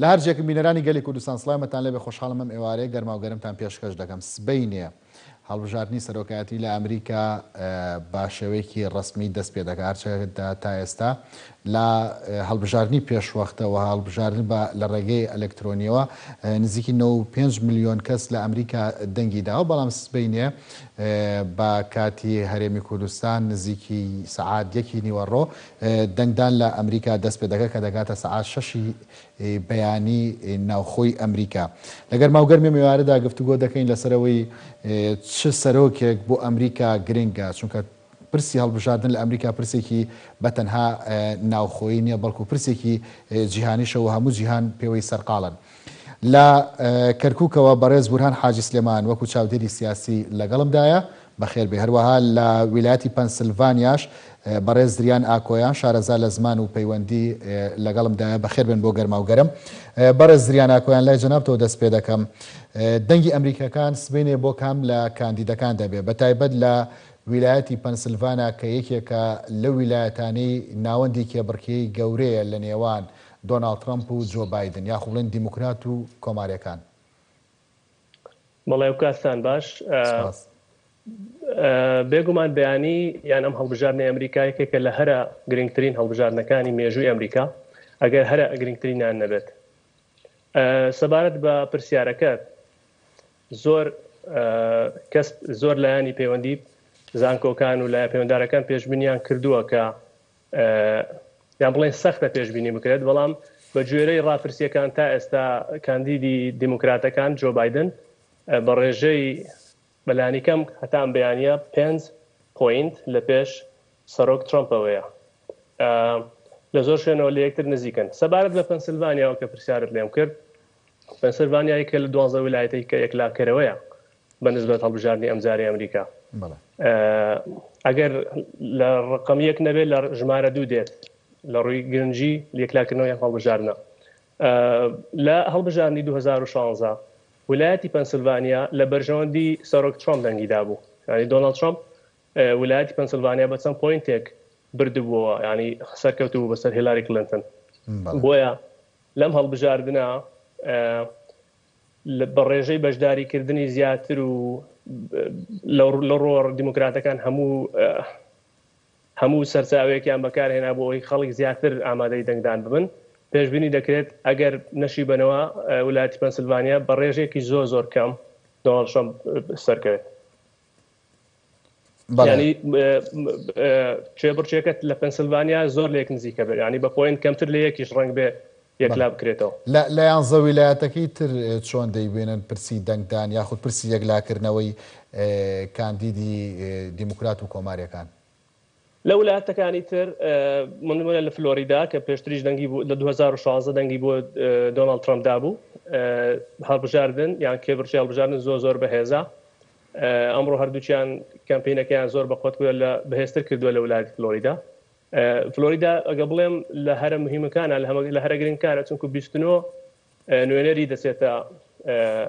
لە هەر جێکن بینەرانی گەلی کوردستان سڵامتان لێبێ خۆشحاڵم ئەم ئێوارەیە گەرماو گەرمتان پێشکەش دەکەم سبەینێ هەڵبژاردنی سەرۆکایەتی لە ئەمریکا بە شێوەیەکی ڕەسمی دەست پێ دەکات هەرچەندە تا ئێستا لە هەڵبژاردنی پێشوەختە و هەڵبژاردن بە لە ڕێگەی ئەلکترۆنیەوە نزیکی 95 ملیۆن کەس لە ئەمریکا دەنگی داوە بەڵام سبەینێ بە کاتی هەرێمی کوردستان نزیکی سەعات یەکی نیوەڕۆ دەنگدان لە ئەمریکا دەست پێ دەکات کە دەگاتە سەعات شەشی بەیانی ناوخۆی ئەمریکا. لە گەرماوگەرمی ئەم ئێوارەدا گفتوگۆ دەکەین لەسەر ئەوەی چ سەرۆکێک بۆ ئەمریکا گرنگە، چونکە پرسی هەڵبژاردن لە ئەمریکا پرسێکی بە تەنها ناوخۆیی نییە، بەڵکو پرسێکی جیهانیشە و هەموو جیهان پێوەی سەرقاڵن. لە کەرکوکەوە بەڕێز بورهان حاجی سلێمان وەکو چاودێری سیاسی لەگەڵمدایە، بەخێر بێی. هەروەها لە ویلایەتی پەنسلڤانیاش بەڕێز زریان ئاکۆیان شارەزا لە زمان و پەیوەندی لەگەڵمدایە، بەخێر بێن بۆ گەرماو گەرم. بەڕێز زریان ئاکۆیان لای جەنابتەوە دەست پێ دەکەم. دەنگی ئەمریکیەکان سبەینێ بۆ کام لە کاندیدەکان دەبێ؟ بەتایبەت لە ویلایەتی پەنسلڤانا کە یەکێکە لەو ویلایەتانەی ناوەندی کێبڕکێی گەورەیە لە نێوان دۆناڵد ترەمپ و جۆ بایدن یاخو بڵێن دیموکرات و کۆماریەکان. بەڵێ ئەوکاتتان باش. سپاس. بێگومان بەیانی یان ئەم هەڵبژاردنەی ئەمریکا یەکێکە لە هەرە گرنگترین هەڵبژاردنەکانی مێژووی ئەمریکا ئەگەر هەرە گرنگترینیان نەبێت. سەبارەت بە پرسیارەکەت زۆر کەس زۆر لایەنی پەیوەندی زانکۆکان و لایە پەیوەندارەکان پێشبینیان کردووە کە یان بڵێن سەختە پێشبینی بکرێت، بەڵام بە گوێرەی ڕاپرسییەکان تا ئێستا کاندیدی دیموکراتەکان جۆ بایدن بە ڕێژەی بە لانیکەم هەتا ئەم بەیانییە پێنج point لە پێش سەرۆک ترەمپەوەیە. لە زۆر شوێنەوە لە یەکتر نزیکن. سەبارەت بە پەنسلڤانیاوە کە پرسیارت لێم کرد، پەنسلڤانیا یەکێکە لە 12 ویلایەتەی کە یەکلاکەرەوەیە بە نسبەت هەڵبژاردنی ئەمجارەی ئەمریکا. ئەگەر لە ڕقم یەک نەبێت لە ژمارە دوو دێت لە ڕووی گرنگی یەکلاکردنەوەی ئەم هەڵبژاردنە. لە هەڵبژاردنی 2016 ولایەتی پەنسلڤانیا لە بەرژەوەندی سەرۆک ترامپ دەنگی دابوو. یانی دۆناڵد ترامپ ولایەتی پەنسلڤانیا بە چەند point ێک بردبووەوە، یانی سەرکەوتبوو بەسەر هیلاری کلینتن. بۆیە لەم هەڵبژاردنە بە ڕێژەی بەشداریکردنی زیاتر و لە ڕۆ دیموکراتەکان هەموو هەموو سەرچاوەیەکیان بەکارهێنا بۆ ئەوەی خەڵک زیاتر ئامادەی دەنگدان ببن پێشبینی دەکرێت ئەگەر نەشی بەنەوە ولایەتی پەنسلڤانیا بە ڕێژەیەکی زۆر زۆر کەم دۆناڵد ترەمپ سەرکەوێت. ینی کێبڕکێکە لە پەنسلڤانیا زۆر لێک نزیکە بێت ینی بە point کەمتر لە یەکیش ڕەنگ بێ یەکلا بکرێتەوە. لە یانزە ویلایەتەکەی تر چۆن دەیبینن پرسی دەنگدان یاخود پرسی یەکلاکردنەوەی کاندیدی دیموکرات و کۆماریەکان؟ لە ولایەتەکانی تر نمونە لە فلۆریدا کە پێشتریش دەنگی بۆ لە 2016 دەنگی بۆ دۆناڵد ترەمپ دابوو هەڵبژاردن یان کێبڕکێ هەڵبژاردن زۆر زۆر بەهێزە ئەمڕۆ هەردووکیان کەمپینەکەیان زۆر بەقوەت کردووە لە بەهێزتر کردووە لە ولایەتی فلۆریدا فلۆریدا ئەگە بڵێم لە هەرە مهمەکانە لە هەرە گرنگکانە چونکو 29 نوێنەری دەچێتە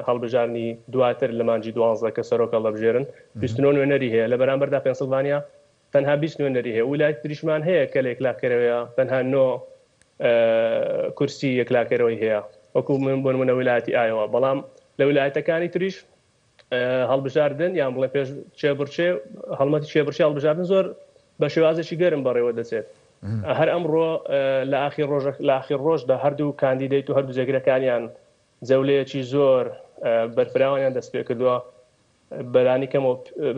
هەڵبژاردنی دواتر لە مانگی دوانزە کە سەرۆک هەڵدەبژێرن، 29 نوێنەری هەیە، لە بەرامبەردا پێنسڵڤانیا تەنها 20 نوێنەری هەیە، ویلایەتی تریشمان هەیە کە لە یەکلاکەرەوەیە تەنها نۆ کورسی یەکلاکەرەوەی هەیە وەکو من بۆ نمونە ویلایەتی ئایۆوا، بەڵام لە ویلایەتەکانی تریش هەڵبژاردن یان بڵێ پێش کێبڕکێ هەڵمەتی کێبڕکێ هەڵبژاردن زۆر بە شێوازێکی گەرم بەڕێوە دەچێت. هەر ئەمڕۆ لە ئاخیر ڕۆژ لە ئاخیر ڕۆژدا هەردوو candidate و هەردوو جێگرەکانیان جەولەیەکی زۆر بەرفراوانیان دەست پێ کردووە. بەلانی کەمەوە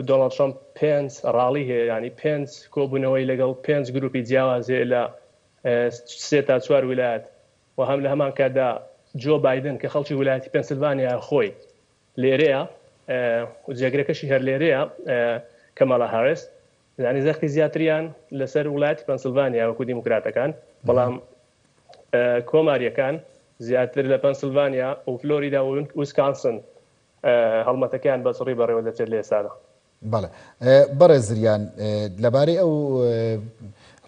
دۆناڵد ترەمپ پێنج rally هەیە، یانی پێنج کۆبوونەوەی لەگەڵ پێنج گروپی جیاواز هەیە لە سێ تا چوار ویلایەت و هەم لە هەمان کاتدا جۆ بایدن کە خەڵکی ویلایەتی پێنسلڤانیا خۆی لێرەیە و جێگرەکەشی هەر لێرەیە کەمالا هاریس یانی زەختی زیاتریان لەسەر وڵاتی پەنسلڤانیا وەکو دیموکراتەکان، بەڵام کۆماریەکان زیاتر لە پەنسلڤانیا و فلۆریدا و ویسکانسن هەڵمەتەکەیان بە چڕی بەڕێوە دەچێت لە ئێستادا. بەڵێ بەڕێز زریان، لەبارەی ئەو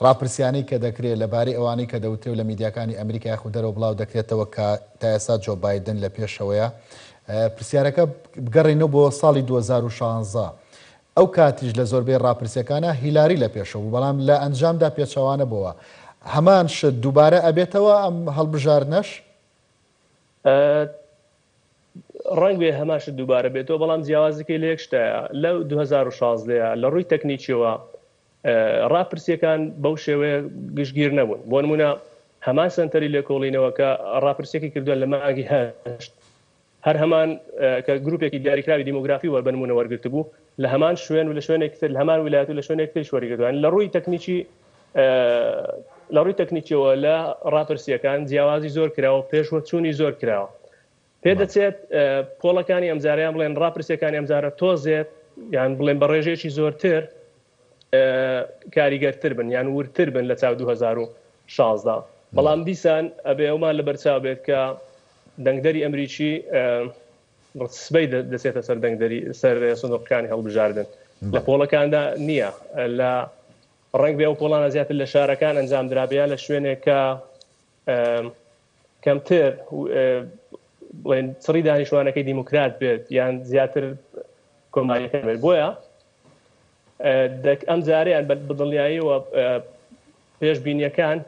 ڕاپرسیانەی کە دەکرێت، لەبارەی ئەوانەی کە دەوترێ و لە میدیاکانی ئەمریکا یاخود دەرەوە بڵاو دەکرێتەوە کە تا ئێستا جۆ بایدن لە پێشەوەیە، پرسیارەکە بگەڕێینەوە بۆ ساڵی 2016 ئەو کاتیش لە زۆربەی ڕاپرسیەکانا هیلاری لە پێشەوە بوو، بەڵام لە ئەنجامدا پێچەوانە بۆوە. هەمان شت دووبارە ئەبێتەوە ئەم هەڵبژاردنەش؟ ڕەنگ بێ هەمان شت دووبارە بێتەوە، بەڵام جیاوازیەکەی لە یەک شتایە، لە 2016 لە ڕووی تەکنیکیەوە ڕاپرسیەکان بەو شێوەیە گشتگیر نەبوون. بۆ نمونە هەمان سەنتەری لێکۆڵینەوە کە ڕاپرسیەکی کردووە لە مانگی هەشت، هەر هەمان کە گروپێکی دیاریکراوی دیمۆگرافی وەر بە نمونە وەرگرتبوو لە هەمان شوێن و لە شوێنێکی تر لە هەمان ویلایەت و لە شوێنێکی تریش وەریگرتووە. یانی لە ڕووی تەکنیکی لە ڕووی تەکنیکیەوە لە ڕاپرسیەکان جیاوازی زۆر کراوە و پێشوەچوونی زۆر کراوە. پێدەچێت پۆڵەکانی ئەمجارە یان بڵێن ڕاپرسیەکانی ئەمجارە تۆزێت یان بڵێن بە ڕێژەیەکی زۆرتر کاریگەرتر بن یان وردتر بن لە چاو 2016 بەڵام دیسان ئەبێ ئەومان لەبەرچاو بێت کە دەنگدەری ئەمریکی سبەی دەچێتە سەر دەنگدەری سەر سندوقەکانی هەڵبژاردن لە پۆڵەکاندا نییە لە ڕەنگ بێ ئەو پۆڵانە زیاتر لە شارەکان ئەنجام درابێ یا لە شوێنێک کە کەمتر بڵێن چڕی دانیشتوانەکەی دیموکرات بێت یان زیاتر کۆماریەکان بێت بۆیە ئەم جارەیان بە دڵنیاییەوە پێشبینیەکان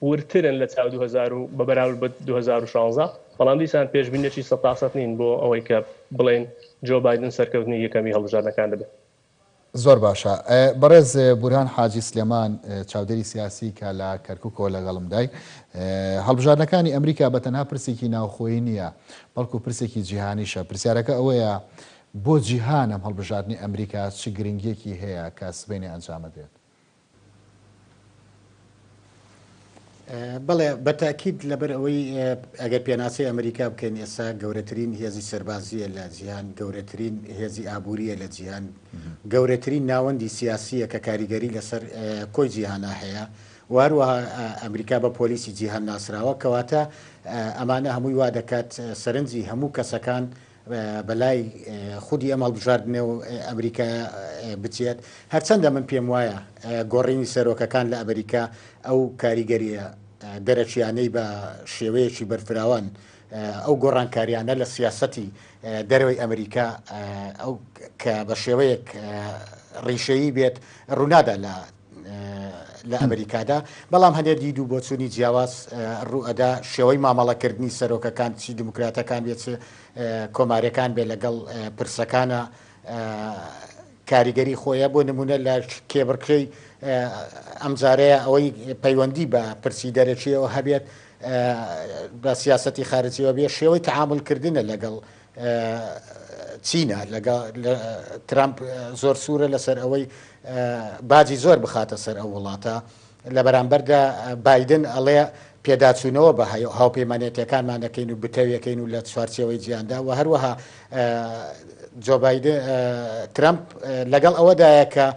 وردترن لە چاو 2000 و بە بەراورد بە 2016 بەڵام دیسان پێشبینیەکی سەتاسەت نین بۆ ئەوەی کە بڵێن جۆ بایدن سەرکەوتنی یەکەمی هەڵبژاردنەکان دەبێت. زۆر باشە بەڕێز بورهان حاجی سلێمان چاودێری سیاسی کە لە کەرکوکەوە لەگەڵمدای هەڵبژاردنەکانی ئەمریکا بە تەنها پرسێکی ناوخۆیی نییە بەڵکو پرسێکی جیهانیشە پرسیارەکە ئەوەیە بۆ جیهان ئەم هەڵبژاردنی ئەمریکا چ گرنگیەکی هەیە کە سبەینێ ئەنجامەدرێت؟ بەڵێ بە تاکید لەبەر ئەوەی ئەگەر پێناسەی ئەمریکا بکەین ئێستا گەورەترین هێزی سەربازیە لە جیهان گەورەترین هێزی ئابووریە لە جیهان گەورەترین ناوەندی سیاسیە کە کاریگەری لەسەر کۆی جیهانە هەیە و هەروەها ئەمریکا بە پۆلیسی جیهان ناسراوە کەواتە ئەمانە هەمووی وا دەکات سەرنجی هەموو کەسەکان بەلای خودی ئەم هەڵبژاردنە و ئەمریکایە بچێت، هەرچەندە من پێم وایە گۆڕینی سەرۆکەکان لە ئەمریکا ئەو کاریگەرییە دەرەکییانەی بە شێوەیەکی بەرفراوان ئەو گۆڕانکاریانە لە سیاسەتی دەرەوەی ئەمریکا ئەو کە بە شێوەیەک ڕیشەیی بێت ڕوونادا لە لە ئەمریکادا، بەڵام هەندێک دید و بۆچوونی جیاواز ڕووئەدا، شێوەی مامەڵەکردنی سەرۆکەکان چی دیموکراتەکان بێت چ کۆماریەکان بێت لەگەڵ پرسەکانە کاریگەری خۆیە بۆ نمونە لە کێبڕکێی ئەمجارەیە ئەوەی پەیوەندی بە پرسی دەرەکیەوە هەبێت بە سیاسەتی خارجیەوە بێ شێوەی تەعامولکردنە لەگەڵ چینە لەگەڵ ترامپ زۆر سوورە لەسەر ئەوەی باجی زۆر بخاتە سەر ئەو وڵاتە لە بەرامبەردا بایدن ئەڵێ پێداچوونەوە بە هاوپەیمانێتیەکانمان دەکەین و بتەویەکەین و لە چوارچێوەی جیهاندا و هەروەها جۆ بایدن ترامپ لەگەڵ ئەوەدایە کە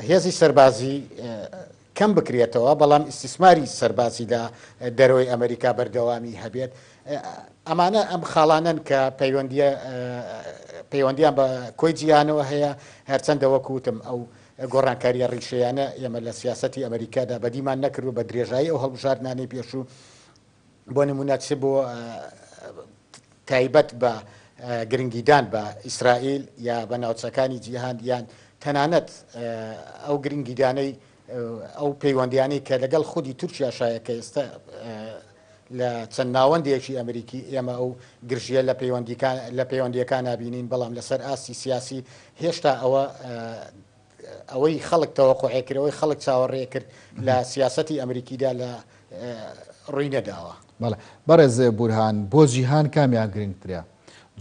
هێزی سەربازی کەم بکرێتەوە، بەڵام ئیستیسماری سەربازی لە دەرەوەی ئەمریکا بەردەوامی هەبێت. ئەمانە ئەم خاڵانەن کە پەیوەندییە پەیوەندیان بە کۆی جیهانەوە هەیە، هەرچەندە وەک وتم ئەو گۆڕانکارییە ڕیشەیانە ئێمە لە سیاسەتی ئەمریکادا بەدیمان نەکردووە بە درێژایی ئەو هەڵبژاردنانەی پێشوو، بۆ نموونە چ بۆ تایبەت بە گرنگیدان بە ئیسرائیل یا بە ناوچەکانی جیهان یان تەنانەت ئەو گرنگیدانەی ئەو پەیوەندیانەی کە لەگەڵ خودی تورکیاشایە کە ئێستا لە چەند ناوەندێکی ئەمریکی ئێمە ئەو گرژیە لە پەیوەندیکان لە پەیوەندیەکان نبینین بەڵام لەسەر ئاستی سیاسی هێشتا ئەوە ئەوەی خەڵک تەوەقوعێ کرد ئەوەی خەڵک چاوەڕێ کرد لە سیاسەتی ئەمریکیدا لە ڕووی نەداوە. بەڵێ بەڕێز بورهان بۆ جیهان کامیان گرنگترە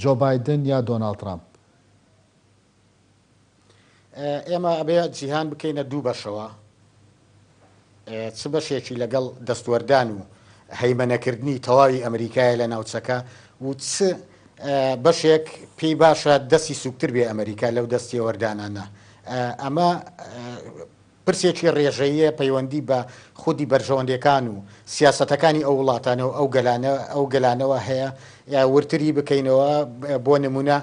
جۆ بایدن یا دۆناڵد ترامپ؟ ئێمە ئەبێ جیهان بکەینە دوو بەشەوە چ بەشێکی لەگەڵ دەستوەردان و هەیمەنەکردنی تەواوی ئەمریکایە لە ناوچەکە و چ بەشێک پێی باشە دەستی سوکتر بێ ئەمریکا لەو دەستێوەردانانە. ئەمە پرسێکی ڕێژەییە پەیوەندی بە خودی بەرژەوەندیەکان و سیاسەتەکانی ئەو وڵاتانە و ئەو گەلانە ئەو گەلانەوە هەیە. وردتری بکەینەوە بۆ نمونە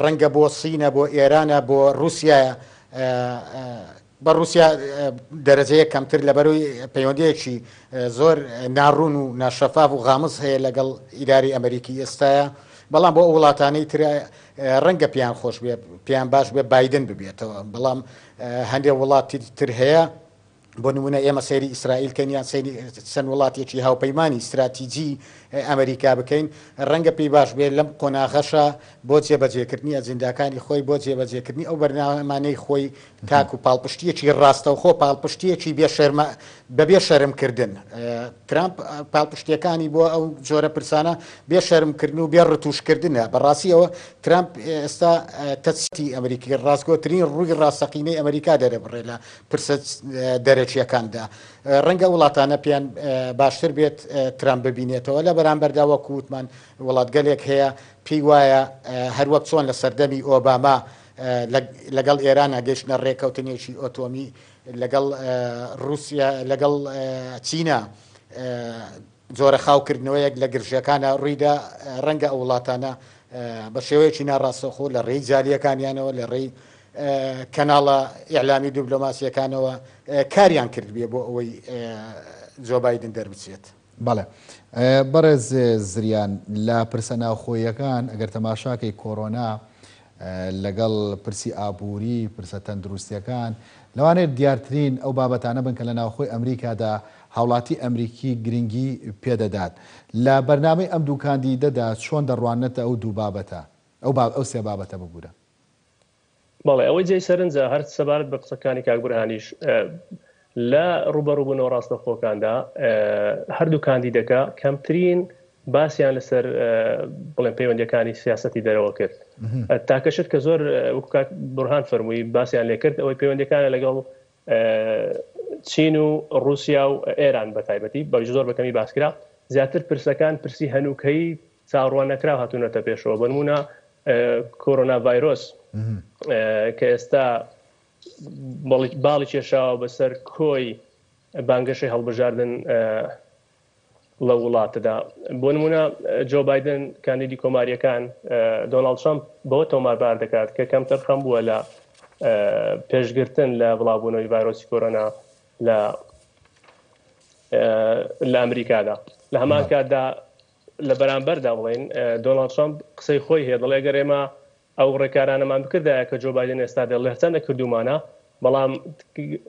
ڕەنگە بۆ سینە، بۆ ئێرانە، بۆ ڕوسیایە بە ڕوسیا دەرەجەیەک کەمتر لەبەرەوەی پەیوەندیەکی زۆر ناڕوون و ناشەفاف و غامز هەیە لەگەڵ ئیداری ئەمریکی ئێستاە بەڵام بۆ ئەو وڵاتانەی تر ڕەنگە پێیان خۆش بێ پێیان باش بێ بایدن ببێتەوە بەڵام هەندێک وڵاتی تر هەیە. بۆ نموونە ئێمە سەیری ئیسرائیل کەین یان سەیری چەند وڵاتێکی هاوپەیمانی ستراتیجی ئەمریکا بکەین، ڕەنگە پێی باش بێت لەم قۆناغەشا بۆ جێبەجێکردنی ئەجنداکانی خۆی، بۆ جێبەجێکردنی ئەو بەرنامانەی خۆی تاکو پاڵپشتییەکی ڕاستەوخۆ، پاڵپشتییەکی بێ شەرمە، بەبێ شەرمکردن. ترامپ پاڵپشتییەکانی بۆ ئەو جۆرە پرسانە بێ شەرمکردن و بێ ڕتوشکردنە. بەڕاستی ئەوە ترامپ ئێستا تەچتی ئەمریکی، ڕاستگۆترین ڕووی ڕاستەقینەی ئەمریکا دەرەبڕێ لە پرسە دەرەکییەکاندا. ڕەنگە وڵاتانە پێیان باشتر بێت ترامپ ببینێتەوە. لە بەرامبەردا وەکو وتمان وڵاتگەلێک هەیە پێی وایە هەروەک چۆن لە سەردەمی ئۆباما لەگەڵ ئێرانە گەیشتنە ڕێککەوتنێکی ئۆتۆمی لەگەڵ ڕووسیا لەگەڵ چینە جۆرە خاوکردنەوەیەک لە گرژیەکانە ڕوویدا ڕەنگە ئەو وڵاتانە بە شێوەیەکی ناڕاستەوخۆ لە ڕێی جالیەکانیانەوە لە ڕێی کەناڵە ئیعلامی دیبلۆماسیەکانەوە کاریان کردبێ بۆ ئەوەی جۆ بایدن دەربچێت. بەڵێ بەڕێز زریان لە پرسە ناوخۆییەکان ئەگەر تەماشاکەی کۆرۆنا لەگەڵ پرسی ئابووری، پرسە تەندروستییەکان، لەوانەیە دیارترین ئەو بابەتانە بن کە لە ناوخۆی ئەمریکادا هاوڵاتی ئەمریکی گرنگی پێدەدات. لە بەرنامەی ئەم دوو کاندیدەدا چۆن دەڕواننەتە ئەو دوو بابەتە، ئەو ئەو سێ بابەتە ببورە؟ بەڵێ، ئەوەی جێی سەرنجە هەر سەبارەت بە قسەکانی کاک بورهانیش، لە ڕووبەڕووبوونەوە ڕاستەوخۆکاندا هەردوو کاندیدەکە کەمترین باسیان لەسەر بڵێن پەیوەندیەکانی سیاسەتی دەرەوە کرد. تاکە شت کە زۆر وەکو کاک بورهان فەرمووی باسیان لێ کرد ئەوەی پەیوەندیەکانە لەگەڵ چین و ڕووسیا و ئێران بە تایبەتی بەویش زۆر بەکەمی باس کرا. زیاتر پرسەکان پرسی هەنووکەیی چاوەڕوان نەکراو هاتوونەتە پێشەوە، بۆ نموونە کۆرۆنا ڤایرۆس کە ئێستا باڵی کێشاوە بەسەر کۆی بانگەشەی هەڵبژاردن لە وڵاتەدا. بۆ نمونە جۆ بایدن کاندیدی کۆماریەکان دۆناڵد ترەمپ بەوە تۆماربار دەکات کە کەمتەرخەم بووە لە پێشگرتن لە بڵاوبوونەوەی ڤایرۆسی کۆرۆنا لە لە ئەمریکادا. لە هەمان کاتدا لە بەرامبەردا بڵێین دۆناڵد ترەمپ قسەی خۆی هەیە دەڵێ گەر ئێمە ئەو ڕێکارانەمان بکردایە کە جۆ بایدن ئێستا دەڵێ هەرچەندە کردوومانە بەڵام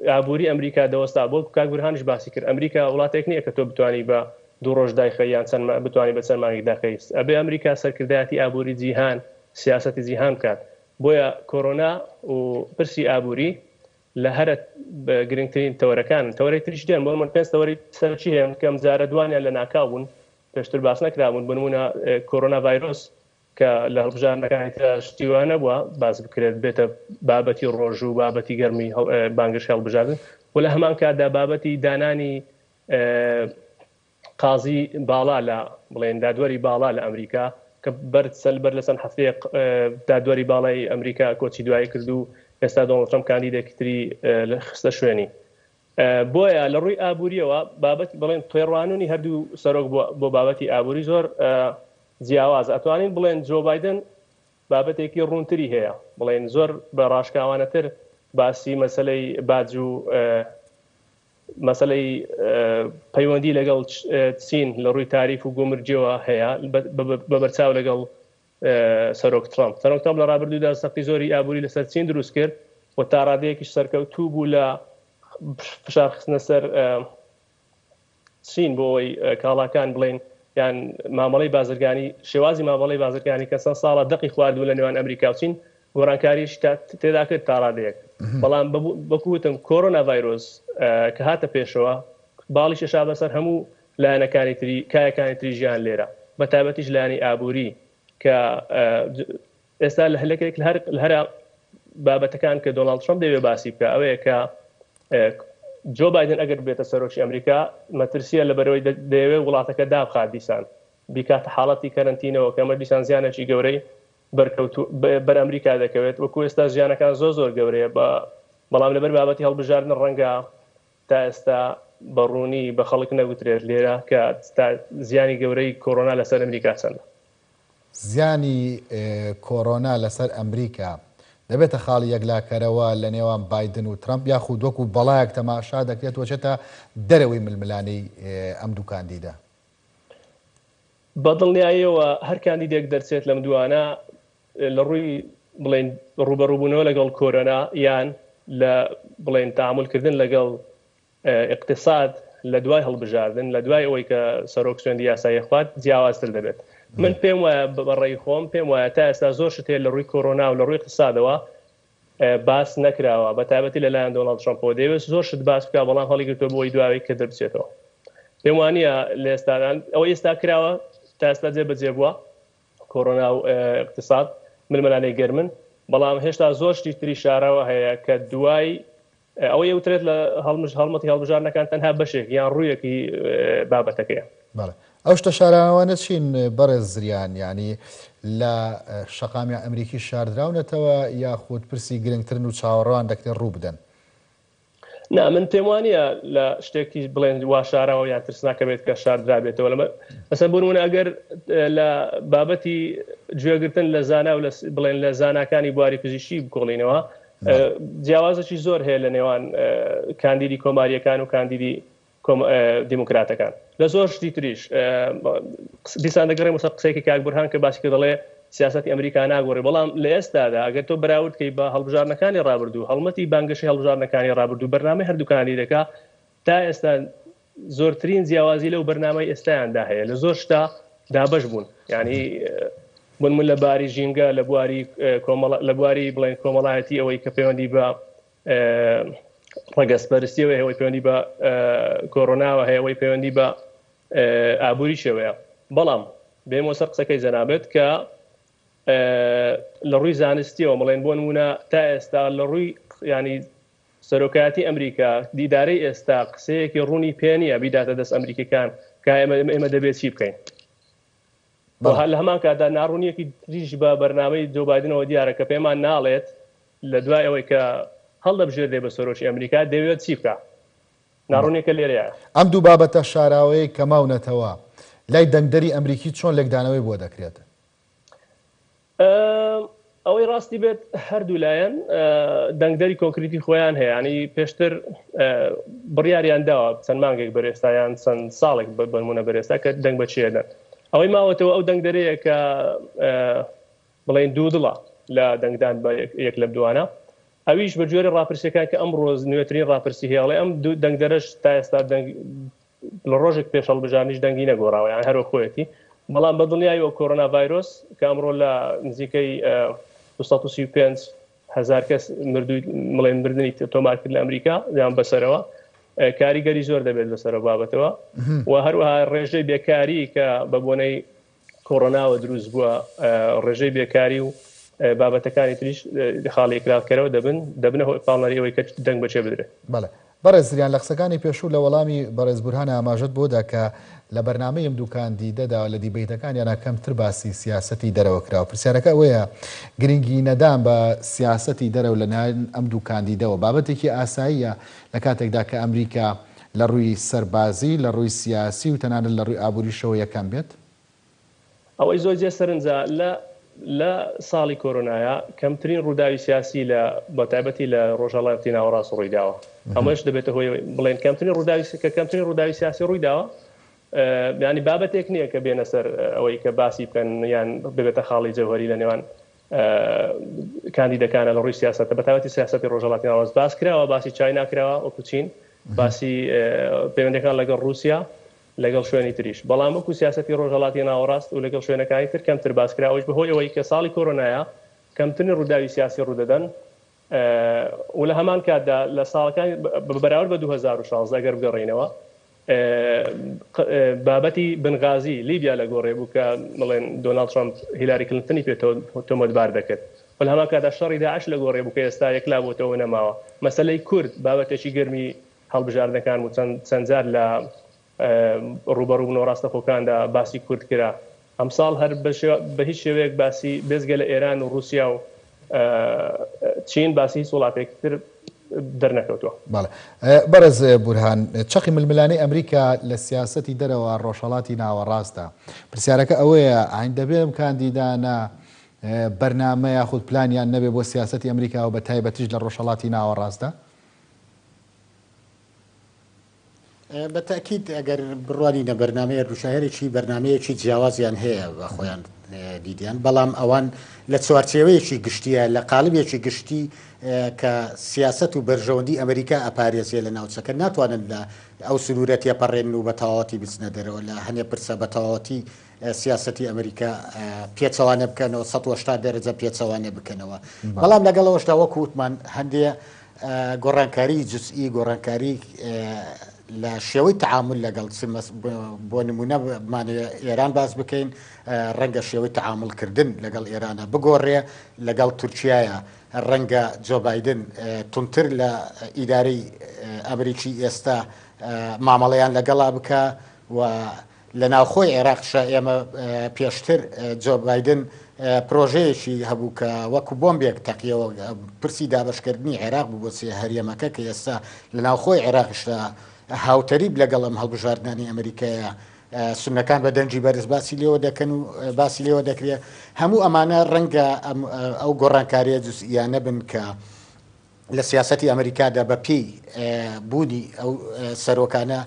ئابووری ئەمریکا دەوەستا بۆ کاک بورهانیش باسی کرد ئەمریکا وڵاتێک نییە کە تۆ بتانی بە دوو ڕۆژ دایخەی یان چەند بتانی بە چەند مانگێک داخەی ئەبێ ئەمریکا سەرکردایەتی ئابووری جیهان سیاسەتی جیهان بکات بۆیە کۆرۆنا و پرسی ئابووری لە هەرە گرنگترین تەوەرەکانن تەوەرەی تریش دێن بۆ من پێنج تەوەری سەرەکی هەیە کە ئەمجارە دوانیان لە ناکاو بوون پێشتر باس نەکرابوون بۆ نموونە کۆرۆنا ڤایرۆس کە لە هەڵبژاردنەکانی ترا شتی وا نەبووە باس بکرێت بێتە بابەتی ڕۆژ و بابەتی گەرمی بانگەشەی هەڵبژاردن و لە هەمان کاتدا بابەتی دانانی قازی باڵا لە بڵێن دادوەری باڵا لە ئەمریکا کە بەر بەر لە چەند هەفتەیەک دادوەری باڵای ئەمریکا کۆچی دوایی کرد و ئێستا دۆناڵد ترەمپ کاندیدێکی تری خستە شوێنی. بۆیە لە ڕووی ئابووریەوە بابەت بڵێن تێڕوانونی هەردوو سەرۆک بۆ بابەتی ئابووری زۆر جیاوازە. ئەتوانین بڵێن جۆ بایدن بابەتێکی ڕوونتری هەیە، بڵێن زۆر بە ڕاشکاوانەتر باسی مەسەلەی باج و مەسەلەی پەیوەندی لەگەڵ چین لە ڕووی تاریف و گومرگیەوە هەیە بە بەرچاو لەگەڵ سەرۆک ترەمپ. سەرۆک ترەمپ لە ڕابردوودا زەختی زۆری ئابووری لەسەر چین دروست کرد و تا ڕادەیەکیش سەرکەوتوو بوو لە فشار خستنە سەر چین بۆ ئەوەی کاڵاکان بڵێن یان مامەڵەی بازرگانی شێوازی مامەڵەی بازرگانی کە چەند ساڵە دەقی خواردبوو لە نێوان ئەمریکا و چین گۆڕانکاریش تێدا کرد تا ڕادەیەک بەڵام وەکو وتم کۆرۆنا ڤایرۆس کە هاتە پێشەوە باڵی کێشا بەسەر هەموو لایەنەکانی تری کایەکانی تری ژیان لێرە بە تایبەتیش لایەنی ئابووری کە ئێستا لە هەلێکێک لە هەر لە هەرە بابەتەکان کە دۆناڵد ترەمپ دەیەوێت باسی بکە ئەوەیە کە جۆ بایدن ئەگەر بێتە سەرۆکی ئەمریکا مەترسیە لە بەرەوەی دەیەوێت وڵاتەکە دابخات دیسان بیکاتە حاڵەتی کەرەنتینەوە کە ئەمە دیسان زیانێکی گەورەی بەرکەوتو بەر ئەمریکا دەکەوێت وەکو ئێستا زیانەکان زۆر زۆر گەورەیە بە بەڵام لەبەر بابەتی هەڵبژاردن ڕەنگە تا ئێستا بە ڕوونی بە خەڵک نەگوترێت لێرە کە تا زیانی گەورەی کۆرۆنا لەسەر ئەمریکا چەندە. زیانی کۆرۆنا لەسەر ئەمریکا دەبێتە خاڵی یەکلاکەرەوە لە نێوان بایدن و ترەمپ یاخود وەکو بەڵایەک تەماشا دەکرێت و ئەچێتە دەرەوەی ململانێی ئەم دوو کاندیدە؟ بە دڵنیاییەوە هەر کاندیدێک دەرچێت لەم دووانە لە ڕووی بڵێین ڕووبەڕووبوونەوە لەگەڵ کۆرۆنا یان لە بڵێین تەعامولکردن لەگەڵ. ئیقتساد لە دوای هەڵبژاردن، لە دوای ئەوەی کە سەرۆک سوێندی یاسایی خوارد جیاوازتر دەبێت. من پێم وایە بە ڕێی خۆم پێم وایە تا ئێستا زۆر شت هەیە لە ڕووی کۆرۆنا و لە ڕووی ئیقتسادەوە باس نەکراوە، بە تایبەتی لە لایەن دۆناڵد ترەمپەوە دەیەوێت زۆر شت باس بکات، بەڵام هەڵیگرتووە بۆ ئەوەی دوای کە دەربچێتەوە. پێم وانییە لە ئێستا ئەوەی ئێستا کراوە تا ئێستا جێبەجێ بووە، کۆرۆنا و ئیقتساد ململانێی گەرمن، بەڵام هێشتا زۆر شتی تری شاراوە هەیە کە دوای ئەوەی ئەوترێت لە هەڵمژ هەڵمەتی هەڵبژاردنەکان تەنها بەشێک یان ڕوویەکی بابەتەکەیە. بەڵێ ئەو شتە شاراوانە چین بەڕێز زریان یانی لە شەقامی ئەمریکی شاردراونەتەوە یاخود پرسی گرنگترن و چاوەڕوان دەکرێت ڕوو بدەن؟ نا من پێم وانییە لە شتێکی بڵێن وا شاراوە یان ترسناکە بێت کە شاردرابێتەوە لەمە مەسەن بۆ نموونە ئەگەر لە بابەتی گوێگرتن لە زانا و بڵێن لە زاناکانی بواری پزیشکی بکۆڵینەوە جیاوازێکی زۆر هەیە لە نێوان کاندیدی کۆماریەکان و کاندیدی دیموکراتەکان لە زۆر شتی تریش دیسان دەگەڕێم سەر قسەیەکی کاک بورهان کە باسی کە دەڵێ سیاسەتی ئەمریکا ناگۆڕێ بەڵام لە ئێستادا ئەگەر تۆ بەراورد کەی بە هەڵبژاردنەکانی ڕابردوو هەڵمەتی بانگەشەی هەڵبژاردنەکانی ڕابردوو بەرنامەی هەردوو کاندیدەکە تا ئێستا زۆرترین جیاوازی لەو بەرنامەی ئێستایاندا هەیە لە زۆر شتا دابەش بوون یعنی بۆ من لە باری ژینگە لە بواری کۆمەڵ لە بواری بڵێن کۆمەڵایەتی ئەوەی کە پەیوەندی بە ڕەگەزپەرستیەوە هەیە ئەوەی پەیوەندی بە کۆرۆناوە هەیە ئەوەی پەیوەندی بە ئابووریشەوەیە بەڵام بێمەوە سەر قسەکەی جەنابت کە لە ڕووی زانستیەوە بڵێن بۆ نمونە تا ئێستا لە ڕووی ینی سەرۆکایەتی ئەمریکا دیدارەی ئێستا قسەیەکی ڕوونی پێ نییە بیداتە دەست ئەمریکیەکان کە ئێمە دەبێت چی بکەین لە هەمان کاتدا ناڕوونیەکی تریش بە بەرنامەی جۆ بایدنەوە دیارە کە پێمان ناڵێت لە دوای ئەوەی کە هەڵدەبژێردرێ بە سەرۆکی ئەمریکا دەیەوێت چی بکا؟ ناڕوونیەکە لێرەیە. ئەم دوو بابەتە شاراوەیەی کە ماونەتەوە، لای دەنگدەری ئەمریکی چۆن لێکدانەوەی بۆ دەکرێت؟ ئەوەی ڕاستی بێت هەردوو لایەن دەنگدەری کۆنکریتی خۆیان هەیە، یانی پێشتر بڕیاریان داوە چەند مانگێک بەر ئێستا یان چەند ساڵێک بەنمونە بەر ئێستا کە دەنگ بە چێ دەن. ئەوەی ماوەتەوە ئەو دەنگدەرەیە کە بڵێین دوودڵە لە دەنگدان بە یەک لەم دووانە، ئەویش بە گوێرەی ڕاپرسییەکان کە ئەمڕۆ نوێترین ڕاپرسی هەیە ئەڵێ ئەم دوو دەنگدەرەش تا ئێستا دەنگ لە ڕۆژێک پێش هەڵبژاردنیش دەنگی نەگۆڕاوە یان هەر خۆیەتی، بەڵام بە دڵنیاییەوە کۆرۆنا ڤایرۆس کە ئەمڕۆ لە نزیکەی 235 هەزار کەس مردووی بڵێن مردنی تۆمار کرد لە ئەمریکا یان بەسەرەوە کاریگەری زۆر دەبێت لەسەر بابەتەوە و هەروەها ڕێژەی بێکاری کە بە بۆنەی کۆرۆناوە دروست بووە، ڕێژەی بێکاری و بابەتەکانی تریش خاڵی یەکلاکەرەوە دەبن، دەبنە هۆی پاڵنەری ئەوەی کە دەنگ بە کێ بدرێت. بەڵێ. بەڕێز زریان، لە قسەکانی پێشوو لە وەڵامی بەڕێز بورهان ئاماژەت بۆ دا کە لە بەرنامەی ئەم دوو کاندیدەدا لە دیبەیتەکانیانا کەمتر باسی سیاسەتی دەرەوە کراوە. پرسیارەکە ئەوەیە گرنگی نەدان بە سیاسەتی دەرەوە لە لایەن ئەم دوو کاندیدەوە بابەتێکی ئاساییە لە کاتێکدا کە ئەمریکا لە ڕووی سەربازی، لە ڕووی سیاسی و تەنانەت لە ڕووی ئابووریشەوە یەکەم بێت؟ ئەوەی زۆر جێ سەرنجە لە لە ساڵی کۆرۆنایا کەمترین ڕووداوی سیاسی لە بە تایبەتی لە ڕۆژهەڵاتی ناوەڕاست ڕوویداوە. ئەمەش دەبێتە هۆی ئەوەی بڵێن کەمترین ڕووداوی کە کەمترین ڕووداوی سیاسی ڕوویداوە یانی بابەتێک نییە کە بێنە سەر ئەوەی کە باسی بکەن یان ببێتە خاڵی جەوهەری لە نێوان کاندیدەکانە لە ڕووی سیاسەتە بە تایبەتی سیاسەتی ڕۆژهەڵاتی ناوەڕاست باس کراوە باسی چاینا کراوە وەکو چین باسی پەیوەندەکان لەگەڵ ڕووسیا لەگەڵ شوێنی تریش بەڵام وەکو سیاسەتی ڕۆژهەڵاتی ناوەڕاست و لەگەڵ شوێنەکانی تر کەمتر باس کراوەش بەهۆی ئەوەی کە ساڵی کۆرۆنایە کەمترین ڕووداوی سیاسی ڕوودەدەن و لە هەمان کاتدا لە ساڵەکانی بە بەراورد بە 2016 ئەگەر بگەڕێینەوە بابەتی بنغازی لیبیا لە گۆڕێ بوو کە بڵێن دۆناڵد ترەمپ هیلاری کلنتنی پێ تۆمەتبار دەکرد و لە هەمان کاتدا شەڕی داعش لە گۆڕێ بوو کە ئێستا یەکلا بۆتەوە نەماوە. مەسەلەی کورد بابەتێکی گەرمی هەڵبژاردنەکان بوو چەند چەند جار لە ڕووبەڕووبوونەوە ڕاستەخۆکاندا باسی کورد کرا. ئەمساڵ هەر بە هیچ شێوەیەک باسی بێجگە لە ئێران و ڕووسیا و چین باسی هیچ وڵاتێکی تر دەرنەکەوتووە. بەڵێ بەڕێز بورهان، چەقی ململانێی ئەمریکا لە سیاسەتی دەرەوە ڕۆژهەڵاتی ناوەڕاستە. پرسیارەکە ئەوەیە ئاین دەبێ ئەم کاندیدانە بەرنامە یاخود پلانیان نەبێ بۆ سیاسەتی ئەمریکا و بە تایبەتیش لە ڕۆژهەڵاتی ناوەڕاستدا؟ بە تەئکید ئەگەر بڕوانینە بەرنامەی هەردووشاهێرێکی بەرنامەیەکی جیاوازیان هەیە بە خۆیان دیدیان، بەڵام ئەوان لە چوارچێوەیەکی گشتیە، لە قالبێکی گشتی کە سیاسەت و بەرژەوەندی ئەمریکا ئەپارێزێ لە ناوچەکە ناتوانن لە ئەو سنوورە تێپەڕێنن و بە تەواوەتی بچنە دەرەوە لە هەنێ پرسە بە تەواوەتی سیاسەتی ئەمریکا پێچەوانە بکەنەوە 180 دەرەجە پێچەوانە بکەنەوە بەڵام لەگەڵ ئەوەشدا وەکو وتمان هەندێ گۆڕانکاری جزئی گۆڕانکاری لە شێوەی تعامل لەگەڵ بۆ نمونە بمانەوێ ئێران باس بکەین ڕەنگە شێوەی تعاملکردن لەگەڵ ئێرانە بگۆڕێ لەگەڵ تورکیایە ڕەنگە جۆ بایدن تونتر لە ئیدارەی ئەمریکی ئێستا مامەڵەیان لەگەڵا بکە و لە ناوخۆی عێراقشا ئێمە پێشتر جۆ بایدن پرۆژەیەکی هەبوو کە وەکو بۆمبێک تەقیەوە، پرسی دابەشکردنی عێراق بوو بۆ سێ هەرێمەکە کە ئێستا لە ناوخۆی عێراقیشدا هاوتەریب لەگەڵ ئەم هەڵبژاردنانی ئەمریکایە سوننەکان بە دەنگی بەرز باسی لێوە دەکەن و باسی لێوە دەکرێت. هەموو ئەمانە ڕەنگە ئەو گۆڕانکارییە جوزئیانە بن کە لە سیاسەتی ئەمریکادا بە پێی بوونی ئەو سەرۆکانە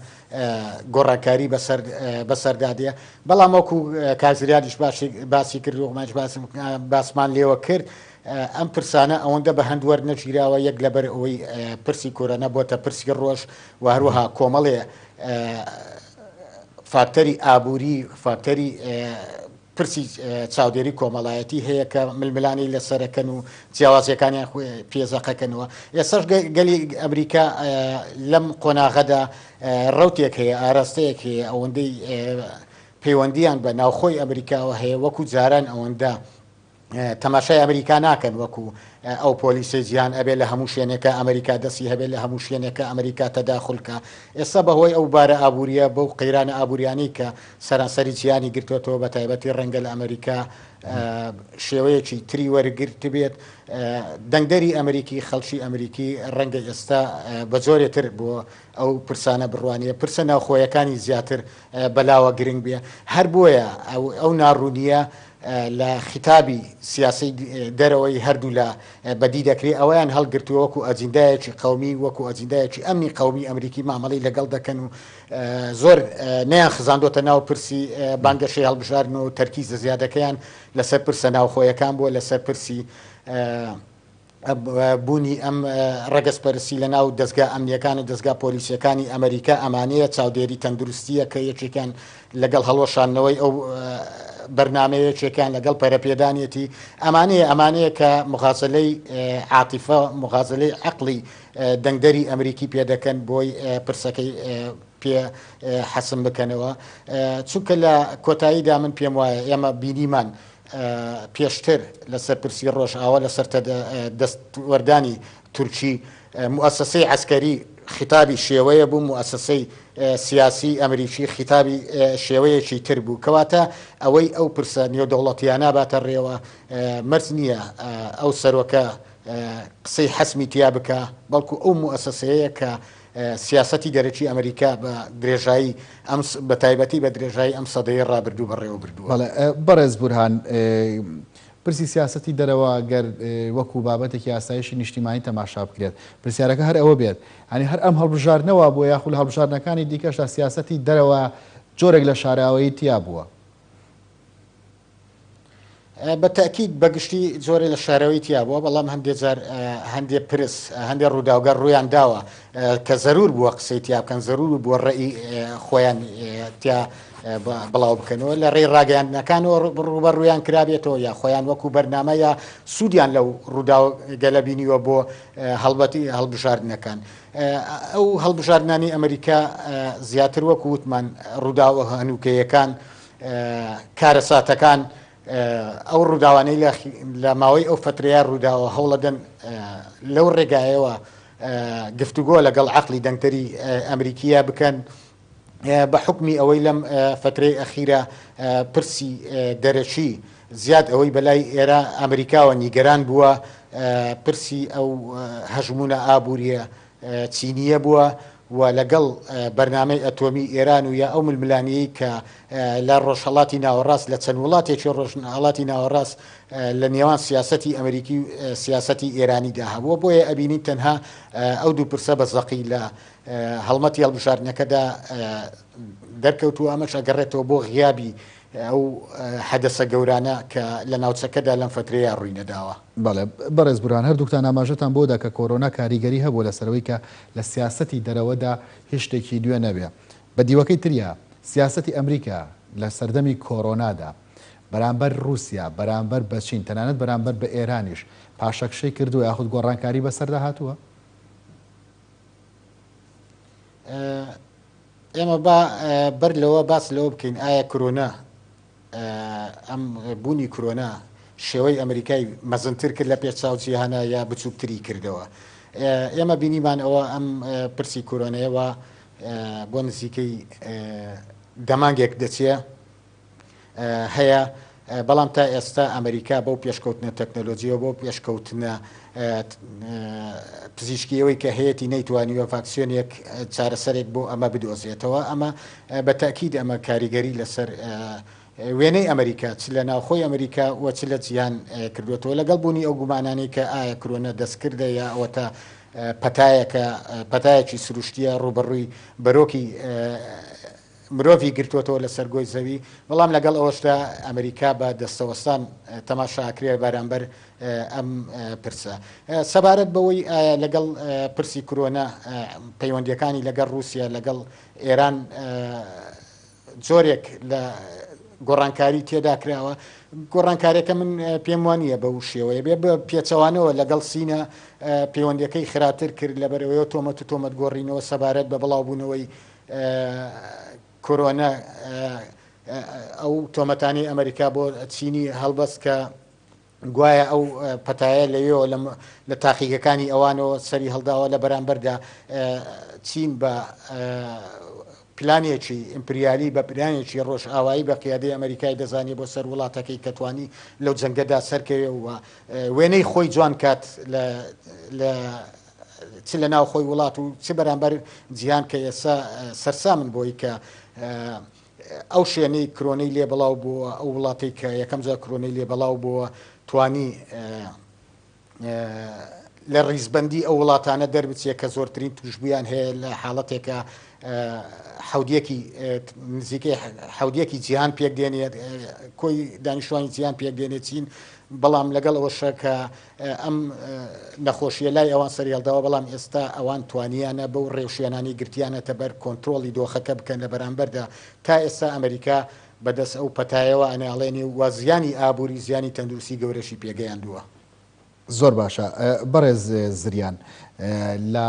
گۆڕانکاری بەسەر بەسەردا دێ بەڵام وەکو کاک زریانیش باسی کرد و منیش باسمان لێوە کرد ئەم پرسانە ئەوەندە بە هەند وەرنەگیراوە یەک لەبەر ئەوەی پرسی کۆرۆنا بۆتە پرسی ڕۆژ و هەروەها کۆمەڵێ فاکتەری ئابووری فاکتەری پرسی چاودێری کۆمەڵایەتی هەیە کە ململانێی لەسەرەکەن و جیاوازیەکانیان پێ زەقەکەنەوە. ئێستاش گەلی ئەمریکا لەم قۆناغەدا ڕەوتێک هەیە، ئاراستەیەک هەیە ئەوەندەی پەیوەندیان بە ناوخۆی ئەمریکاوە هەیە وەکو جاران ئەوەندە تەماشای ئەمریکا ناکەن وەکو ئەو پۆلیسەی جیهان ئەبێ لە هەموو شوێنێکا ئەمریکا دەستی هەبێ لە هەموو شوێنێکا ئەمریکا تەداخول کا ئێستا بەهۆی ئەو بارە ئابووریە بەو قەیرانە ئابووریانەی کە سەرانسەری جیهانی گرتۆتەوە بە تایبەتی ڕەنگە لە ئەمریکا شێوەیەکی تری وەرگرتبێت دەنگدەری ئەمریکی خەڵکی ئەمریکی ڕەنگە ئێستا بە جۆرێ تر بۆ ئەو پرسانە بڕوانیە پرسە ناوخۆیەکانی زیاتر بەلاوە گرنگ بێ هەر بۆیە ئەو ناڕوونیە لە خیتابی سیاسەی دەرەوەی هەردوولا بەدی دەکرێ، ئەوەیان هەڵگرتووە وەکو ئەجیندایەکی قەومی، وەکو ئەجیندایەکی ئەمنی قەومی ئەمریکی مامەڵەی لەگەڵ دەکەن و زۆر نەیان خزاندۆتە ناو پرسی بانگەشەی هەڵبژاردن و تەرکیزە زیادەکەیان لەسەر پرسە ناوخۆیەکان بووە، لەسەر پرسی بوونی ئەم ڕەگەزپەرستی لە ناو دەزگا ئەمنیەکان و دەزگا پۆلیسیەکانی ئەمریکا ئەمانەیە چاودێری تەندروستیە کە یەکێکیان لەگەڵ هەڵوەشاندنەوەی ئەو بەرنامەیە یەکێکیان لەگەڵ پەرەپێدانیەتی ئەمانەیە ئەمانەیە کە مغازلەی عاتیفە مغازلەی عەقڵی دەنگدەری ئەمریکی پێ دەکەن بۆی پرسەکەی پێ حەسم بکەنەوە چونکە لە کۆتاییدا من پێم وایە ئێمە بینیمان پێشتر لەسەر پرسی ڕۆژئاوا لەسەر دەستوەردانی تورکی موئەسەسەی عەسکەری خیتابی شێوەیە بوو، موئەسەسەی سیاسی ئەمریکی خیتابی شێوەیەکی تر بوو. کەواتە ئەوەی ئەو پرسە نێودەوڵەتییانە باتە ڕێوە مەرج نییە ئەو سەرۆکە قسەی حەسمی تیا بکا، بەڵکو ئەو موئەسەسەیە کە سیاسەتی دەرەکی ئەمریکا بە درێژایی ئەم بە تایبەتی بە درێژایی ئەم سەدەیەی ڕابردوو بەڕێوە بردووە. بەڵێ بەڕێز بورهان، پرسی سیاسەتی دەرەوە گەر وەکو بابەتێکی ئاسایشی نیشتیمانی تەماشا بکرێت، پرسیارەکە هەر ئەوە بێت، یانی هەر ئەم هەڵبژاردنە وابووە یاخو لە هەڵبژاردنەکانی دیکەشدا سیاسەتی دەرەوە جۆرێک لە شاراوەیی تیا بووە؟ بە تەئکید بە گشتی جۆرێ لە شارەوەی تیا بووە، بەڵام هەندێ جار هەندێ پرس، هەندێ ڕووداوگەر ڕوویان داوە کە زەروور بووە قسەی تیا بکەن، زەروور بووە ڕەئی خۆیان تیا بڵاو بکەنەوە، لە ڕێی ڕاگەیاندنەکانەوە ڕووبەڕوویان کرابێتەوە یا خۆیان وەکوو بەرنامە یا سوودیان لەو ڕووداوگەلە بینیوە بۆ هەڵبەتی هەڵبژاردنەکان. ئەو هەڵبژاردنانەی ئەمریکا زیاتر وەکوو وتمان ڕووداوە هەنووکەیەکان کارەساتەکان، ئەو ڕووداوانەی لە ماوەی ئەو فەترەیە ڕووداوە هەوڵەدەن لەو ڕێگایەوە گفتوگۆ لەگەڵ عەقڵی دەنگدەری ئەمریکییە بکەن، بە حوکمی ئەوەی لەم فەترەی ئەخیرە پرسی دەرەکی زیاد ئەوەی بەلای ئێرا ئەمریکاوە نیگەران بووە پرسی ئەو هەژموونە ئابووریە چینییە بووە و لەگەڵ بەرنامەی ئەتۆمی ئێران و یا ئەو ململانێیەی کە لە ڕۆژهەڵاتی ناوەڕاست لە چەند وڵاتێکی ڕۆژهەڵاتی ناوەڕاست لە نێوان سیاسەتی ئەمریکی و سیاسەتی ئێرانیدا هەبووە بۆیە ئەبینین تەنها ئەو دوو پرسە بە زەقی لە. هەڵمەتی هەڵبژاردنەکەدا دەرکەوتووە، ئەمەش ئەگەڕێتەوە بۆ غیابی ئەو حەدەسە گەورانە کە لە ناوچەکەدا لەم فەترەیە ڕووی نەداوە. بەڵێ بەڕێز بورهان، هەردووکتان ئاماژەتان بۆ دا کە کۆرۆنا کاریگەری هەبووە لەسەر ئەوەی کە لە سیاسەتی دەرەوەدا هیچ شتێکی نوێ نەبێ. بە دیوەکەی تریا، سیاسەتی ئەمریکا لە سەردەمی کۆرۆنادا بەرامبەر ڕووسیا، بەرامبەر بە چین، تەنانەت بەرامبەر بە ئێرانیش پاشەکشەی کردووە یاخود گۆڕانکاری بەسەردا هاتووە؟ ئێمە با بەر لەوە باس لەوە بکەین ئایا کرۆنا ئەم بوونی کرۆنا شێوەی ئەمریکای مەزنتر کرد لە پێش چاو جیهانە یا بچووکتری کردەوە ئێمە بینیمان ئەوە ئەم پرسی کۆرۆنەیەوە بۆ نزیکەی دەمانگێک دەچێ هەیە، بەڵام تا ئێستا ئەمریکا بەو پێشکەوتنە تەکنەلۆجیەوە بەو پێشکەوتنە پزیشکیەوەی کە هەیەی نەیتوانیوە ڤاکسیۆنێک چارەسەرێک بۆ ئەمە بدۆزێتەوە ئەمە بە تاکید ئەمە کاریگەری لەسەر وێنەی ئەمریکا چ لە ناوخۆی ئەمریکا و چ لە جیهان کردوێتەوە لەگەڵ بوونی ئەو گومانانەی کە ئایا کرۆنە دەستکردە یا ئەوەتا پەتایەکە پەتایەکی سروشتیە ڕوبەڕووی بەرۆکی مرۆڤی گرتۆتەوە لەسەر گۆی زەوی، بەڵام لەگەڵ ئەوەشدا ئەمریکا بە دەستەوەستان تەماشا ئەکرێ بەرامبەر ئەم پرسە. سەبارەت بەوەی ئایا لەگەڵ پرسی کرۆنا پەیوەندیەکانی لەگەڵ رووسیا لەگەڵ ئێران جۆرێک لە گۆڕانکاری تێدا کراوە، گۆڕانکاریەکە من پێم وانییە بەو شێوەیە بێ، بە پێچەوانەوە لەگەڵ سینە پەیوەندیەکەی خراپتر کرد لەبەرئەوەی تۆمەت و تۆمەت گۆڕینەوە سەبارەت بە بڵاوبوونەوەی کۆرۆنا ئەو تۆمەتانەی ئەمریکا بۆ چینی هەڵبەست کە گوایە ئەو پەتایە لەوێەوە لە تاقیگەکانی ئەوانەوە سەری هەڵداوە لە بەرامبەردا چین بە پلانێکی ئیمپریالی بە پلانێکی ڕۆژئاوایی بە قیادەی ئەمریکای دەزانێت بۆ سەر وڵاتەکەی کە توانی لەو جەنگەدا سەرکەوێ و وێنەی خۆی جوان کات لە چ لە ناوخۆی وڵات و چ بەرامبەر جیهان کە ئێستا سەرسامن بۆی کە ئەو شوێنەی کرۆنەی لێ بڵاو بووە ئەو وڵاتەی کە یەکەم جار کرۆنەی لێ بەڵاو بووە توانی لە ڕیزبندی ئەو وڵاتانە دەربچێت کە زۆرترین توشببوویان هەیە لە حاڵەتێکە حودیەکی نزیکەی حودیەکی جیهان پێک دێنێت کۆی دانیشتوانی جیهان پێک دێنێت چین بەڵام لەگەڵ ئەوەشە کە ئەم نەخۆشیە لای ئەوان سەریهەڵداوە، بەڵام ئێستا ئەوان توانیانە بەو ڕێوشوێنانەی گرتیانەتە بەر کۆنترۆڵی دۆخەکە بکەن، لە بەرامبەردا تا ئێستا ئەمریکا بەدەست ئەو پەتایەوە ئەناڵێنێ و زیانی ئابوری زیانی تەندروستی گەورەشی پێگەیاندووە. زۆر باشە بەڕێز زریان لە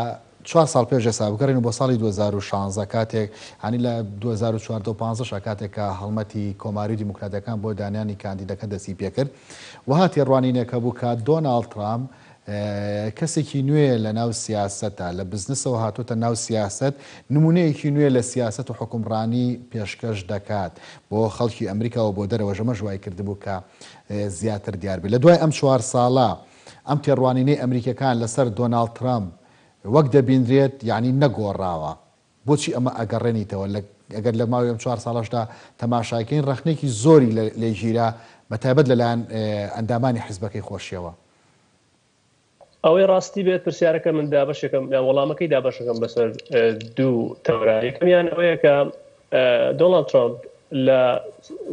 چوار ساڵ پێش ئێستا بگەڕێینەوە بۆ ساڵی 2016 کاتێک هانی لە 2014 و 15 کاتێک کە هەڵمەتی کۆماری و دیموکراتەکان بۆ دانانی کاندیدەکە دەستی پێکرد وەها تێڕوانینێک هەبوو کە دۆناڵد ترامپ کەسێکی نوێ لە ناو سیاسەتە لە بزنسەوە هاتۆتە ناو سیاسەت نمونەیەکی نوێ لە سیاسەت و حکومڕانی پێشکەش دەکات بۆ خەڵکی ئەمریکا و بۆ دەرەوەش ئەمەش وای کردبوو کە زیاتر دیار بێت لە دوای ئەم چوار ساڵە ئەم تێڕوانینەی ئەمریکیەکان لەسەر دۆناڵد ترەمپ وەک دەبینرێت یانی نەگۆڕاوە. بۆچی ئەمە ئەگەڕێنیتەوە؟ لە ئەگەر لە ماوەی ئەم چوار ساڵەشدا تەماشای کەین ڕەخنەیەکی زۆری لێ گیرا بە تایبەت لەلایەن ئەندامانی حیزبەکەی خۆشیەوە. ئەوەی ڕاستی بێت پرسیارەکە من دابەشەکەم یان وەڵامەکەی دابەشەکەم بەسەر دوو تەوەرا یەکەمیان ئەوەیە کە دۆناڵد ترامپ لە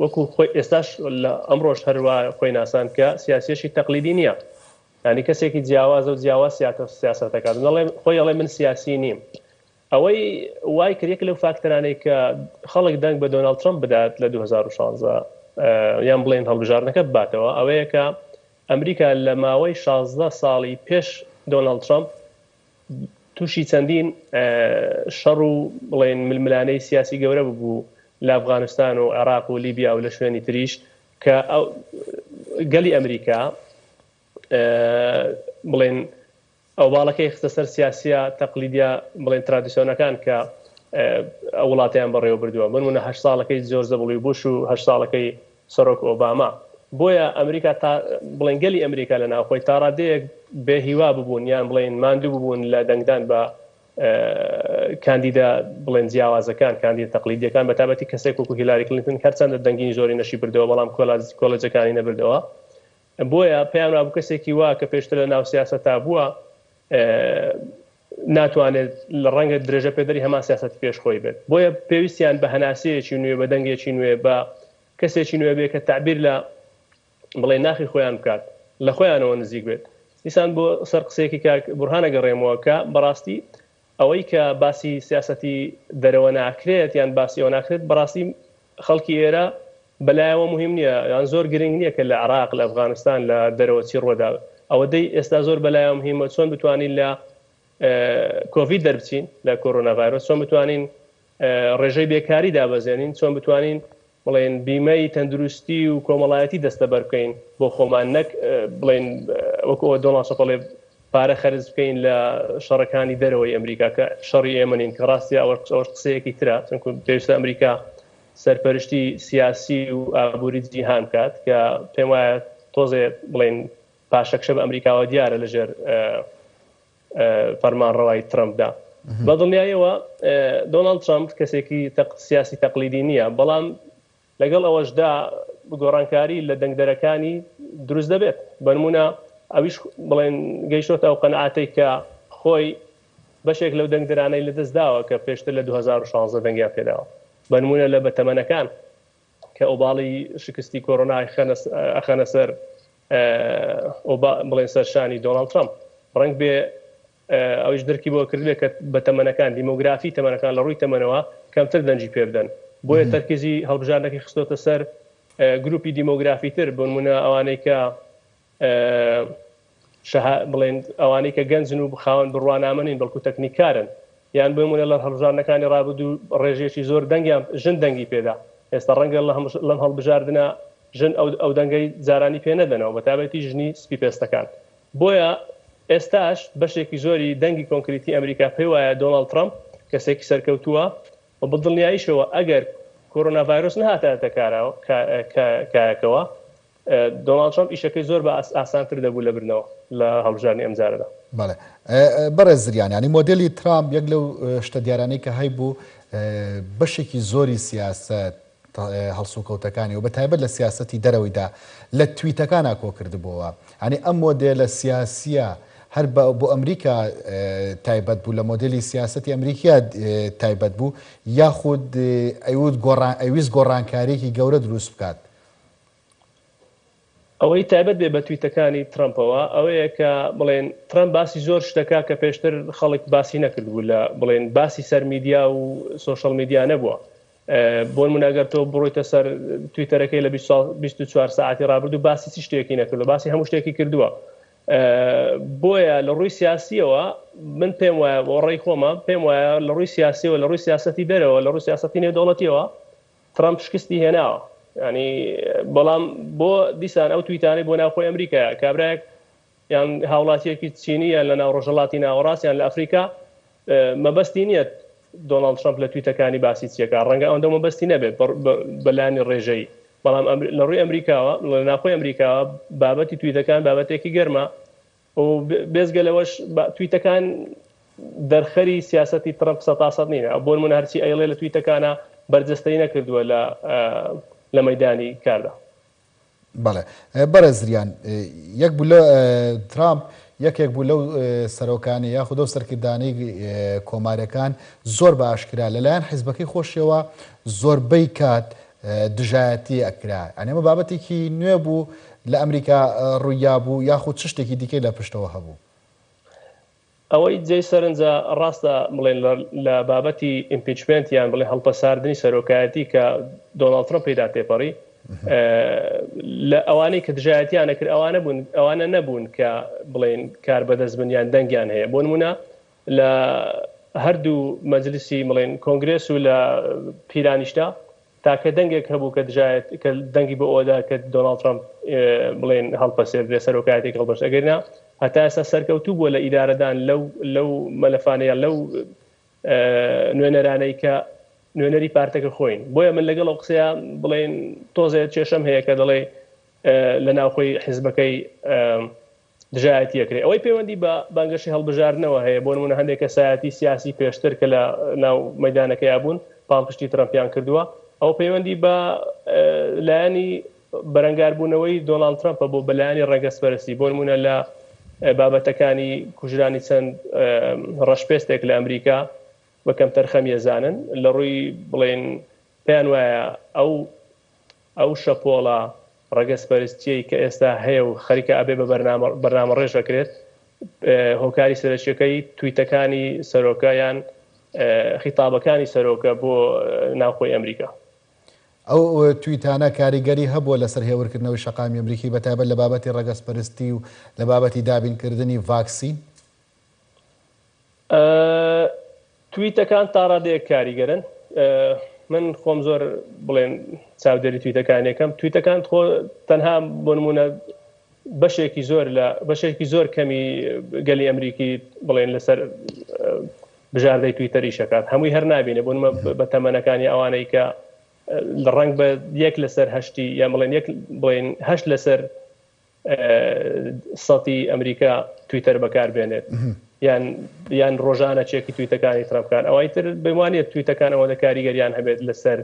وەکو خۆی ئێستاش لە ئەمڕۆش هەروا خۆی ناسان کە سیاسیەشی تەقلیدی نییە ینی کەسێکی جیاوازە و جیاواز سیاسەتەکات نەڵێ خۆی ئەڵێ من سیاسی نیم ئەوەی وای کرد یەک لەو فاکتەرانەی کە خەڵک دەنگ بە دۆناڵد ترەمپ بدات لە 2016 یان بڵێن هەڵبژاردنەکە بباتەوە ئەوەیە کە ئەمریکا لە ماوەی 16 ساڵی پێش دۆناڵد ترەمپ تووشی چەندین شەڕ و بڵێن ململانەی سیاسی گەورە ببوو لە ئەفغانستان و عێراق و لیبیا و لە شوێنی تریش کە گەلی ئەمریکا بڵێن ئۆباڵەکەی خستە سەر سیاسییە تەقلیدیە بڵێن ترادیسیۆنەکان کە ئەو وڵاتەیان بەڕێوە بردووە، بۆ نموونە هەشت ساڵەکەی جۆرج دەبڵیو بوش و هەشت ساڵەکەی سەرۆک ئۆباما. بۆیە ئەمریکا تا بڵێن گەلی ئەمریکا لە ناوخۆی تا ڕادەیەک بێ هیوا ببوون یان بڵێن ماندوو ببوون لە دەنگدان بە کاندیدە بڵێن جیاوازەکان، کاندیدە تەقلیدیەکان، بە تایبەتی کەسێک وەکو هیلاری کلینتن هەرچەندە دەنگی زۆری نەشی بردەوە بەڵام کۆلێجەکانی نەبردەوە. بۆیە پێیان وابوو کەسێکی وا کە پێشتر لە ناو سیاسەتا بووە. ناتوانێت لە ڕەنگە درێژە پێدەری هەمان سیاسەتی پێش خۆی بێت. بۆیە پێویستیان بە هەناسەیەکی نوێ، بە دەنگێکی نوێ، بە کەسێکی نوێ بێ کە تەعبیر لە بڵێ ناخی خۆیان بکات، لە خۆیانەوە نزیک بێت. دیسان بۆ سەر قسەیەکی کاک بورهان ئەگەڕێمەوە کە بەڕاستی ئەوەی کە باسی سیاسەتی دەرەوە ناکرێت یان باسی ئەوە ناکرێت بەڕاستی خەڵکی ئێرە بەلایەوە موهیم نییە یان زۆر گرنگ نییە کە لە عێراق، لە ئەفغانستان، لە دەرەوە چی ڕوەدا. ئەوەدەی ئێستا زۆر بەلایەوە مهیمە چۆن بتوانین لە کۆڤید دەربچین، لە کۆرۆنا ڤایرۆس، چۆن بتوانین ڕێژەی بێکاری دابەزێنین، چۆن بتوانین بڵێن بیمەی تەندروستی و کۆمەڵایەتی دەستەبەر بکەین بۆ خۆمان، نەک بڵێن وەکو ئەوە دۆناڵد ترەمپ ئەڵێ پارە خەرج بکەین لە شەڕەکانی دەرەوەی ئەمریکا کە شەڕی ئێمە نین، کە ڕاستیە ئەوەش قسەیەکی ترە، چونکو پێویستە ئەمریکا سەرپەرشتی سیاسی و ئابووری جیهان بکات کە پێم وایە تۆزێ بڵێن پاشەکشە بە ئەمریکاوە دیارە لەژێر فەرمانڕەوای ترەمپدا. بە دڵنیاییەوە دۆناڵد ترەمپ کەسێکی سیاسی تەقلیدی نییە، بەڵام لەگەڵ ئەوەشدا گۆڕانکاری لە دەنگدەرەکانی دروست دەبێت. بەنمونە ئەویش بڵێن گەیشتۆتە ئەو قەناعەتەی کە خۆی بەشێک لەو دەنگدەرانەی لەدەست داوە کە پێشتر لە 2016 دەنگیان پێداوە. بەنمونە لە بەتەمەنەکان کە ئۆباڵی شکستی کۆرۆنا ئەخەنە سەر بڵێن سەر شانی دۆناڵد ترەمپ. ڕەنگ بێ ئەویش درکی بۆ کردبێ کە بە تەمەنەکان، دیمۆگرافی تەمەنەکان لە ڕووی تەمەنەوە کەمتر دەنگی پێ بدەن. بۆیە تەرکیزی هەڵبژاردنەکەی خستۆتە سەر گروپی دیمۆگرافی تر، بۆ نموونە ئەوانەی کە شەها بڵێن ئەوانەی کە گەنجن و خاوەن بڕوانامە نین بەڵکو تەکنیککارن، یان بۆ نموونە لە هەڵبژاردنەکانی ڕابردوو ڕێژەیەکی زۆر دەنگیان ژن دەنگی پێدا، ئێستا ڕەنگە لەم هەڵبژاردنە ژن ئەو دەنگەی جارانی پێ نەدەنەوە، بەتایبەتی ژنی سپی پێستەکان. بۆیە ئێستاش بەشێکی زۆری دەنگی کۆنکریتی ئەمریکا پێی وایە دۆناڵد ترەمپ کەسێکی سەرکەوتووە و بە دڵنیاییشەوە ئەگەر کۆرۆنا ڤایرۆس نەهاتایەتە کایەکەوە دۆناڵد ترەمپ ئیشەکەی زۆر بە ئاسانتر دەبوو لە بردنەوە لە هەڵبژاردنی ئەمجارەدا. بەڵێ بەڕێز زریان، یانی مۆدێلی ترامپ یەک لەو شتە دیارانەی کە هەیبوو بەشێکی زۆری سیاسەت، هەڵسوکەوتەکانی و بەتایبەت لە سیاسەتی دەرەوەیدا لە تویتەکانا کۆکردبۆوە. یانی ئەم مۆدێلە سیاسیە هەر بە بۆ ئەمریکا تایبەت بوو، لە مۆدێلی سیاسەتی ئەمریکیا تایبەت بوو یاخود ئەیوت گۆڕان ئەیویست گۆڕانکاریەکی گەورە دروست بکات؟ ئەوەی تایبەت بێ بە تویتەکانی ترەمپەوە ئەوەیە کە بڵێن ترەمپ باسی زۆر شت دەکا کە پێشتر خەڵک باسی نەکردبوو لە بڵێن باسی سەر میدیا و سۆشەڵ میدیا نەبووە بۆ نمونە ئەگەر تۆ بڕۆیتە سەر تویتەرەکەی لە 24 ساعتی ڕابردوو باسی چ شتێکی نەکردو باسی هەموو شتێکی کردووە بۆیە لە ڕووی سیاسیەوە من پێم وایە بۆ ڕێی خۆمە پێم وایە لە ڕووی سیاسیەوە لە ڕووی سیاسەتی دەرەوە لە ڕووی سیاسەتی نێودەوڵەتیەوە ترەمپ شکستی هێناوە یانی بەڵام بۆ دیسان ئەو تویتانەی بۆ ناوخۆی ئەمریکایە کابرایەک یان هاوڵاتیەکی چینی یان لە ناو ڕۆژهەڵاتی ناوەڕاست یان لە ئەفریکا مەبەستی نییە دۆناڵد ترەمپ لە تویتەکانی باسی چیەکە ڕەنگە ئەوەندە مەبەستی نەبێت بەلانی ڕێژەی بەڵام لە ڕووی ئەمریکاوە لە ناخۆی ئەمریکاوە بابەتی تویتەکان بابەتێکی گەرمە و بێجگە لەوەش تویتەکان دەرخەری سیاسەتی ترەمپ سەتاسەد نینە بۆ نمونە هەرچی ئەیڵێ لە تویتەکانە بەرجەستەی نەکردووە لە لە مەدانی کاردا. بەڵێ بەڕێز زریان یەک بوو لە ترامپ یەکێک بوو لەو سەرۆکانی یاخود ئەو سەرکردانەی کۆمارەکان زۆر بە ئاشکرا لەلایەن حیزبەکەی خۆشیەوە زۆربەی کات دژایەتی ئەکرا یانی ئەمە بابەتێکی نوێ بوو لە ئەمریکا ڕوویابوو یاخود چ شتێکی دیکەی لە پشتەوە هەبوو؟ ئەوەی جێی سەرنجە ڕاستە بڵێن لە بابەتی impeachment یان بڵێ هەڵپەساردنی سەرۆکایەتی کە دۆناڵد ترەمپ پێیدا تێپەڕی لە ئەوانەی کە دژایەتیان نەکرد ئەوانە بوون ئەوانە نەبوون کە بڵێن کار بەدەست بن یان دەنگیان هەیە بۆ نمونە لە هەردوو مەجلیسی بڵێن کۆنگرێس و لە پیرانیشدا تاکە دەنگێک هەبوو کە دژایەت کە دەنگی بۆ ئەوەدا کە دۆناڵد ترەمپ بڵێن هەڵپەسێردرێ سەرۆکایەتێک هەڵبەش ئەگەرنا هەتا ئێستا سەرکەوتوو بووە لە ئیدارەدان لەو لەو مەلەفانە یان لەو نوێنەرانەی کە نوێنەری پارتەکە خۆین بۆیە من لەگەڵ ئەو قسەیە بڵێن تۆزێ کێشەم هەیە کە دەڵێ لە ناوخۆی حیزبەکەی دژایەتی ئەکرێ. ئەوەی پەیوەندی بە بانگەشەی هەڵبژاردنەوە هەیە، بۆ نموونە هەندێک کەسایەتی سیاسی پێشتر کە لە ناو مەیدانەکەیا بوون پاڵپشتی ترەمپیان کردووە، ئەوە پەیوەندی بە لایەنی بەرەنگاربوونەوەی دۆناڵد ترەمپە بۆ بە لایەنی ڕەگەزپەرستی، بۆ نموونە لە. بابەتەکانی کوژرانی چەند ڕەشپێستێک لە ئەمریکا بە کەمتەرخەمی ئەزانن لە ڕووی بڵێن پێیان وایە ئەو ئەو شەپۆڵە ڕەگەزپەرستیەی کە ئێستا هەیە و خەریکە ئەبێ بە بەرنامە بەرنامەڕێژ ئەکرێت هۆکاری سەرەکیەکەی تویتەکانی سەرۆکە یان خیتابەکانی سەرۆکە بۆ ناوخۆی ئەمریکا. ئەو تویتانە کاریگەری هەبووە لەسەر هێورکردنەوەی شەقامی ئەمریکی بەتایبەت لە بابەتی ڕەگەزپەرستی و لە بابەتی دابینکردنی ڤاکسین؟ تویتەکان تاڕادەیەک کاریگەرن من خۆم زۆر بڵێن چاودێری تویتەکانەکەم تویتەکان خۆ تەنها بۆ نمونە بەشێکی زۆر لە بەشێکی زۆر کەمی گەلی ئەمریکی بڵێن لەسەر بژاردەی تویتەری شکات هەمووی هەر نبینێ بۆ بە تەمەنەکانی ئەوانەی کە لە ڕنگ بە یەک لەسەر هەشتی یان بڵێن یەک بڵێن هەشت لەسەر سەتی ئەمریکا تویتەر بەکار بێنێت یان یان ڕۆژانە چێکی تویتەکانی ترەمپ بکات ئەوای تر بێوانە تویتەکان ئەوەندە کاریگەریان هەبێت لەسەر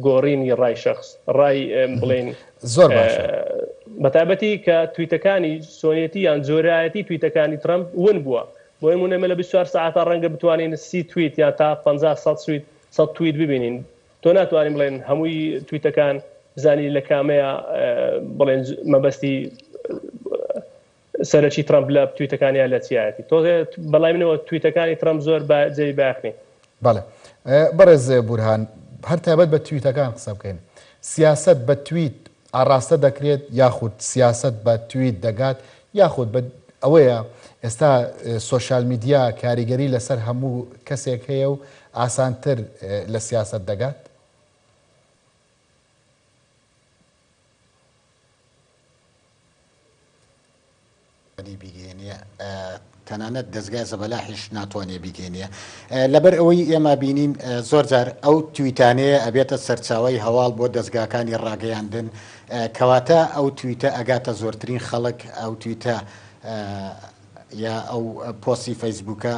گۆڕینی ڕای شخص ڕای بڵێن زۆر باشە بەتابەتی کە تویتەکانی سۆنیەتی یان جۆرایەتی تویتەکانی ترەمپ ون بووە بۆ نمونە مە لە 24 ساعتا ڕەنگە بتوانین سی تویت یان تا 50 100 سویت 100 تویت ببینین تۆ ناتوانین بڵێن هەمووی تویتەکان بزانی لە کامەیە بڵێن مەبەستی سەرەکی ترەمپ لە تویتەکانیان لە چیایەتی تۆزێ بەڵای منەوە تویتەکانی ترەمپ زۆر بە جێی بایەخ نین. بەڵێ بەڕێز بورهان هەر تایبەت بە تویتەکان قسە بکەین سیاسەت بە تویت ئاڕاستە دەکرێت یاخود سیاسەت بە تویت دەگات یاخود بە ئەوەیە ئێستا سۆشیال میدیا کاریگەری لەسەر هەموو کەسێک هەیە و ئاسانتر لە سیاسەت دەگات؟ بیگەیەنێ تەنانەت دەزگای زەبەلاحیش ناتوانێ بیگەینێ لەبەر ئەوەی ئێمە بینین زۆر جار ئەو تویتانەیە ئەبێتە سەرچاوەی هەواڵ بۆ دەزگاکانی ڕاگەیاندن کەواتە ئەو تویتە ئەگاتە زۆرترین خەڵک ئەو تویتە یا ئەو پۆستی فەیسبووکە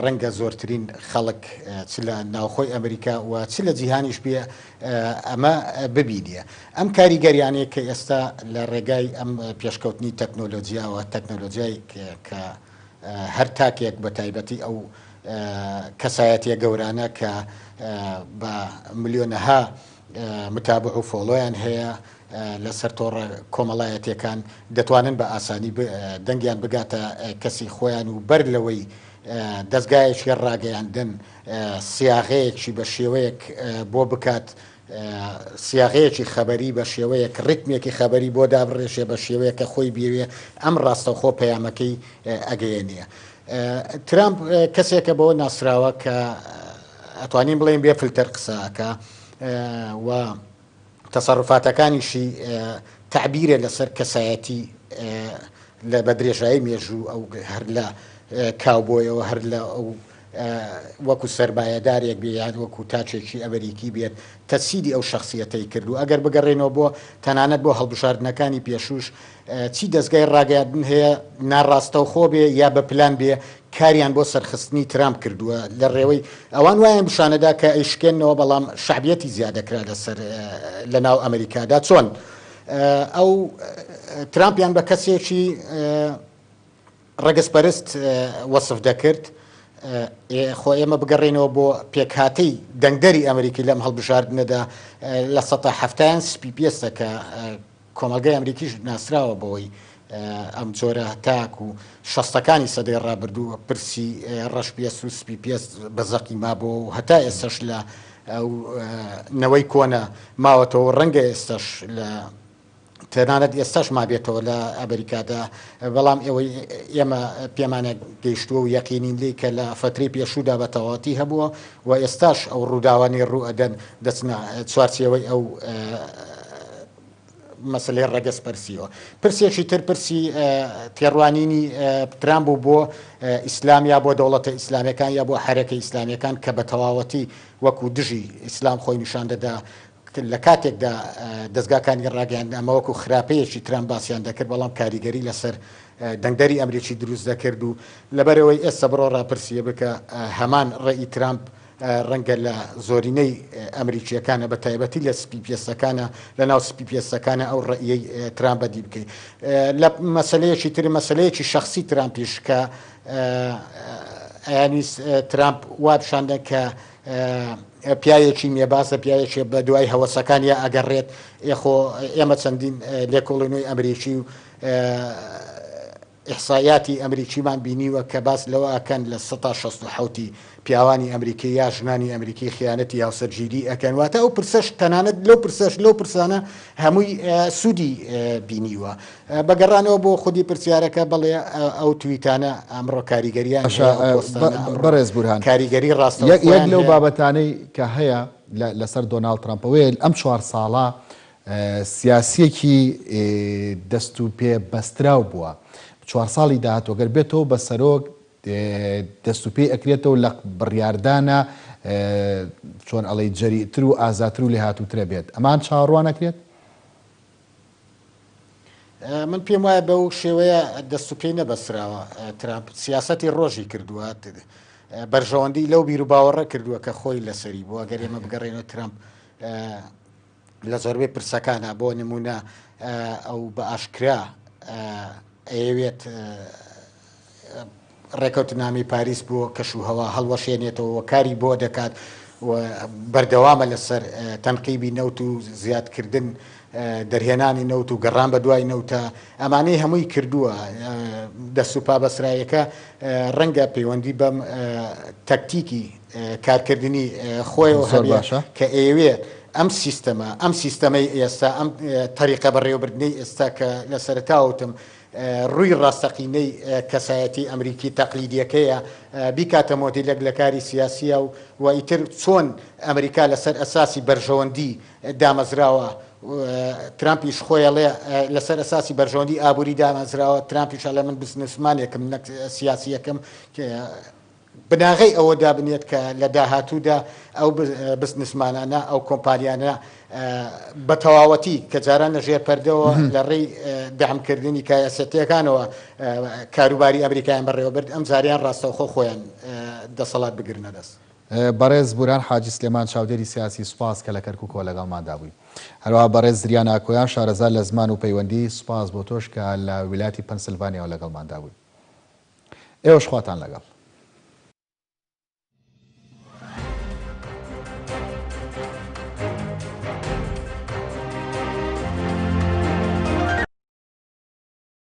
ڕەنگە زۆرترین خەڵک چ لە ناوخۆی ئەمریکا و چ لە جیهانیش بێ ئەمە ببینێ. ئەم کاریگەریانەی کە ئێستا لە ڕێگای ئەم پێشکەوتنی تەکنۆلۆجیاوە، تەکنۆلۆجیای کە هەر تاکێک بە تایبەتی ئەو کەسایەتیە گەورانە کە بە ملیۆنەها متابع و فۆڵۆیان هەیە لەسەر تۆڕە کۆمەڵایەتیەکان دەتوانن بە ئاسانی دەنگیان بگاتە کەسی خۆیان و بەر لەوەی دەزگایەکی ڕاگەیاندن سیاغەیەکی بە شێوەیەک بۆ بکات سیاغەیەکی خەبەری بە شێوەیەک ڕیتمێکی خەبەری بۆ دابڕێژێ بە شێوەیەک کە خۆی بیەوێ ئەم ڕاستەوخۆ پەیامەکەی ئەگەیەنێ. ترامپ کەسێکە بەوە ناسراوە کە ئەتوانین بڵێین بێ فلتەر قسە ئەکا و تەسەروفاتەکانیشی تەعبیرە لەسەر کەسایەتی لە بە درێژایی مێژوو ئەو هەر لە کاوبۆیەوە هەر لە ئەو وەکو سەرمایەدارێک بێ یان وەکو تاکێکی ئەمریکی بێت تەجسیدی ئەو شەخسیەتەی کرد و ئەگەر بگەڕێینەوە بۆ تەنانەت بۆ هەڵبژاردنەکانی پێشووش چی دەزگای ڕاگەیاندن هەیە ناڕاستەوخۆ بێ یا بە پلان بێ کاریان بۆ سەرخستنی ترامپ کردووە لە ڕێوەی ئەوان وایان پیشانەدا کە ئەیشکێننەوە بەڵام شەعبیەتی زیادەکرا لەسەر لە ناو ئەمریکادا چۆن ئەو ترامپیان بە کەسێکی ڕەگەزپەرست وەسف دەکرد خۆ ئێمە بگەڕێینەوە بۆ پێکهاتەی دەنگدەری ئەمریکی لەم هەڵبژاردنەدا لە سەتا حەفتایان سپی پێستە کە کۆمەڵگای ئەمریکیش ناسراوە بەوەی ئەم جۆرە تاک و شەستەکانی سەدەی ڕابردوو پرسی ڕەش پێست و سپی پێست بە زەقی مابەوە و هەتا ئێستاش لە نەوەی کۆنە ماوەتەوە ڕەنگە ئێستاش لە تەنانەت ئێستاش مابێتەوە لە ئەمریکادا، بەڵام ئەوەی ئێمە پێمانە گەیشتووە و یەقینین لێی کە لە فەترەی پێشوودا بە تەواوەتی هەبووە و ئێستاش ئەو ڕووداوانەی ڕوو ئەدەن دەچنە چوارچێوەی ئەو مەسەلەی ڕەگەزپەرسیەوە. پرسێکی تر پرسی تێڕوانینی ترامپ بوو بۆ ئیسلام یا بۆ دەوڵەتە ئیسلامیەکان یا بۆ حەرەکە ئیسلامیەکان کە بە تەواوەتی وەکو دژی ئیسلام خۆی نیشان دەدا لە کاتێکدا دەزگاکانی ڕاگەیاندن ئەمە وەکو خراپەیەکی ترامپ باسیان دەکرد، بەڵام کاریگەری لەسەر دەنگدەری ئەمریکی دروست دەکرد و لەبەرئەوەی ئێستا بڕۆ ڕاپرسییە بکە هەمان ڕێی ترامپ. ڕەنگە لە زۆرینەی ئەمریکییەکانە بە تایبەتی لە سپی پێستەکانە لە ناو سپی پێستەکانە ئەو ڕەئیەی ترامپ بەدی بکەی. لە مەسەلەیەکی تر مەسەلەیەکی شەخسی ترامپیش کە ئەیانویست ترامپ وا پیشان دەن کە پیاوێکی مێبازە پیاوێکی بە دوای هەوەسەکانیا ئەگەڕێت ئێ خۆ ئێمە چەندین لێکۆڵینەوەی ئەمریکی و ئیحسائیاتی ئەمریکیمان بینیوە کە باس لەوە ئەکەن 67% ی پیاوانی ئەمریکی یا ژنانی ئەمریکی خیانەتی هاوسەرگیری ئەکەن واتە ئەو پرسەش تەنانەت لەو پرسەش لەو پرسانە هەمووی سوودی بینیوە. بە گەڕانەوە بۆ خودی پرسیارەکە بەڵێ ئەو تویتانە ئەمڕۆ کاریگەریان باشە هەیە ئەو پۆستانە ئەمڕۆ بەڕێز بورهان کاریگەری یەک ڕاستەوخۆیان لەو هەیە. بابەتانەی کە هەیە لەسەر دۆناڵد ترەمپ ئەوەیە ئەم چوار ساڵە سیاسییەکی دەست و پێ بەستراو بووە، چوار ساڵی داهاتوو گەر بێتەوە بە سەرۆک دەست و پێی ئەکرێتەوە لە بڕیاردانە چۆن ئەڵێی جەریئتر و ئازاتر و لێهاتووترە بێت، ئەمان چاوەڕوان ئەکرێت؟ من پێم وایە بەو شێوەیە دەست و پێی نەبەستراوە، ترامپ سیاسەتی ڕۆژی کردووە، بەرژەوەندی لەو بیروباوەڕە کردووە کە خۆی لەسەری بووە، گەر ئێمە بگەڕێینەوە ترامپ لە زۆربەی پرسەکانا بۆ نموونە ئەو بە ئاشکرا ئەیەوێت ڕێکەوتنامەی پاریس بۆ کەش و هەوا هەڵوەشێنێتەوە و کاری بۆ دەکات و بەردەوامە لەسەر تەنقیبی نەوت و زیادکردن دەرهێنانی نەوت و گەڕان بە دوای نەوتە ئەمانەی هەمووی کردووە دەست و پابەسرایەکە ڕەنگە پەیوەندی بەم تەکتیکی کارکردنی خۆیەوە زۆر هەبێ باشە. کە ئەیەوێ ئەم سیستەمە، ئەم سیستەمەی ئێستا، ئەم تەریقە بەڕێوەبردنەی ئێستا کە لە سەرەتاوە وتم ڕووی ڕاستەقینەی کەسایەتی ئەمریکی تەقلیدیەکەیە، بیکاتە مۆدیلێک لە کاری سیاسییا و و ئیتر چۆن ئەمریکا لەسەر ئەساسی بەرژەوەندی دامەزراوە، ترامپیش خۆی ئەڵێ لەسەر ئەساسی بەرژەوەندی ئابووری دامەزراوە، ترامپیش ئەڵێ من بزنسمانێکم نەک سیاسییەکم، بناغەی ئەوە دابنێت کە لە داهاتوودا ئەو بزنسمانانە، ئەو کۆمپانیانە بە تەواوەتی کە جاران لە ژێر پەردەوە لە ڕێی دەعمکردنی کایەسەتییەکانەوە کاروباری ئەمریکایان بەڕێوەبرد، ئەمجارەیان ڕاستەوخۆ خۆیان دەسەڵات بگرنە دەست. بەڕێز بورهان حاجی سلێمان چاودێری سیاسی سوپاس کە لە کەرکوکەوە لەگەڵماندا بووی. هەروەها بەڕێز زریان ئاکۆیان شارەزا لە زمان و پەیوەندی سوپاس بۆ تۆش کە لە ویلایەتی پەنسلڤانیاوە لەگەڵماندا بووی. ئێوەش خواتان لەگەڵ.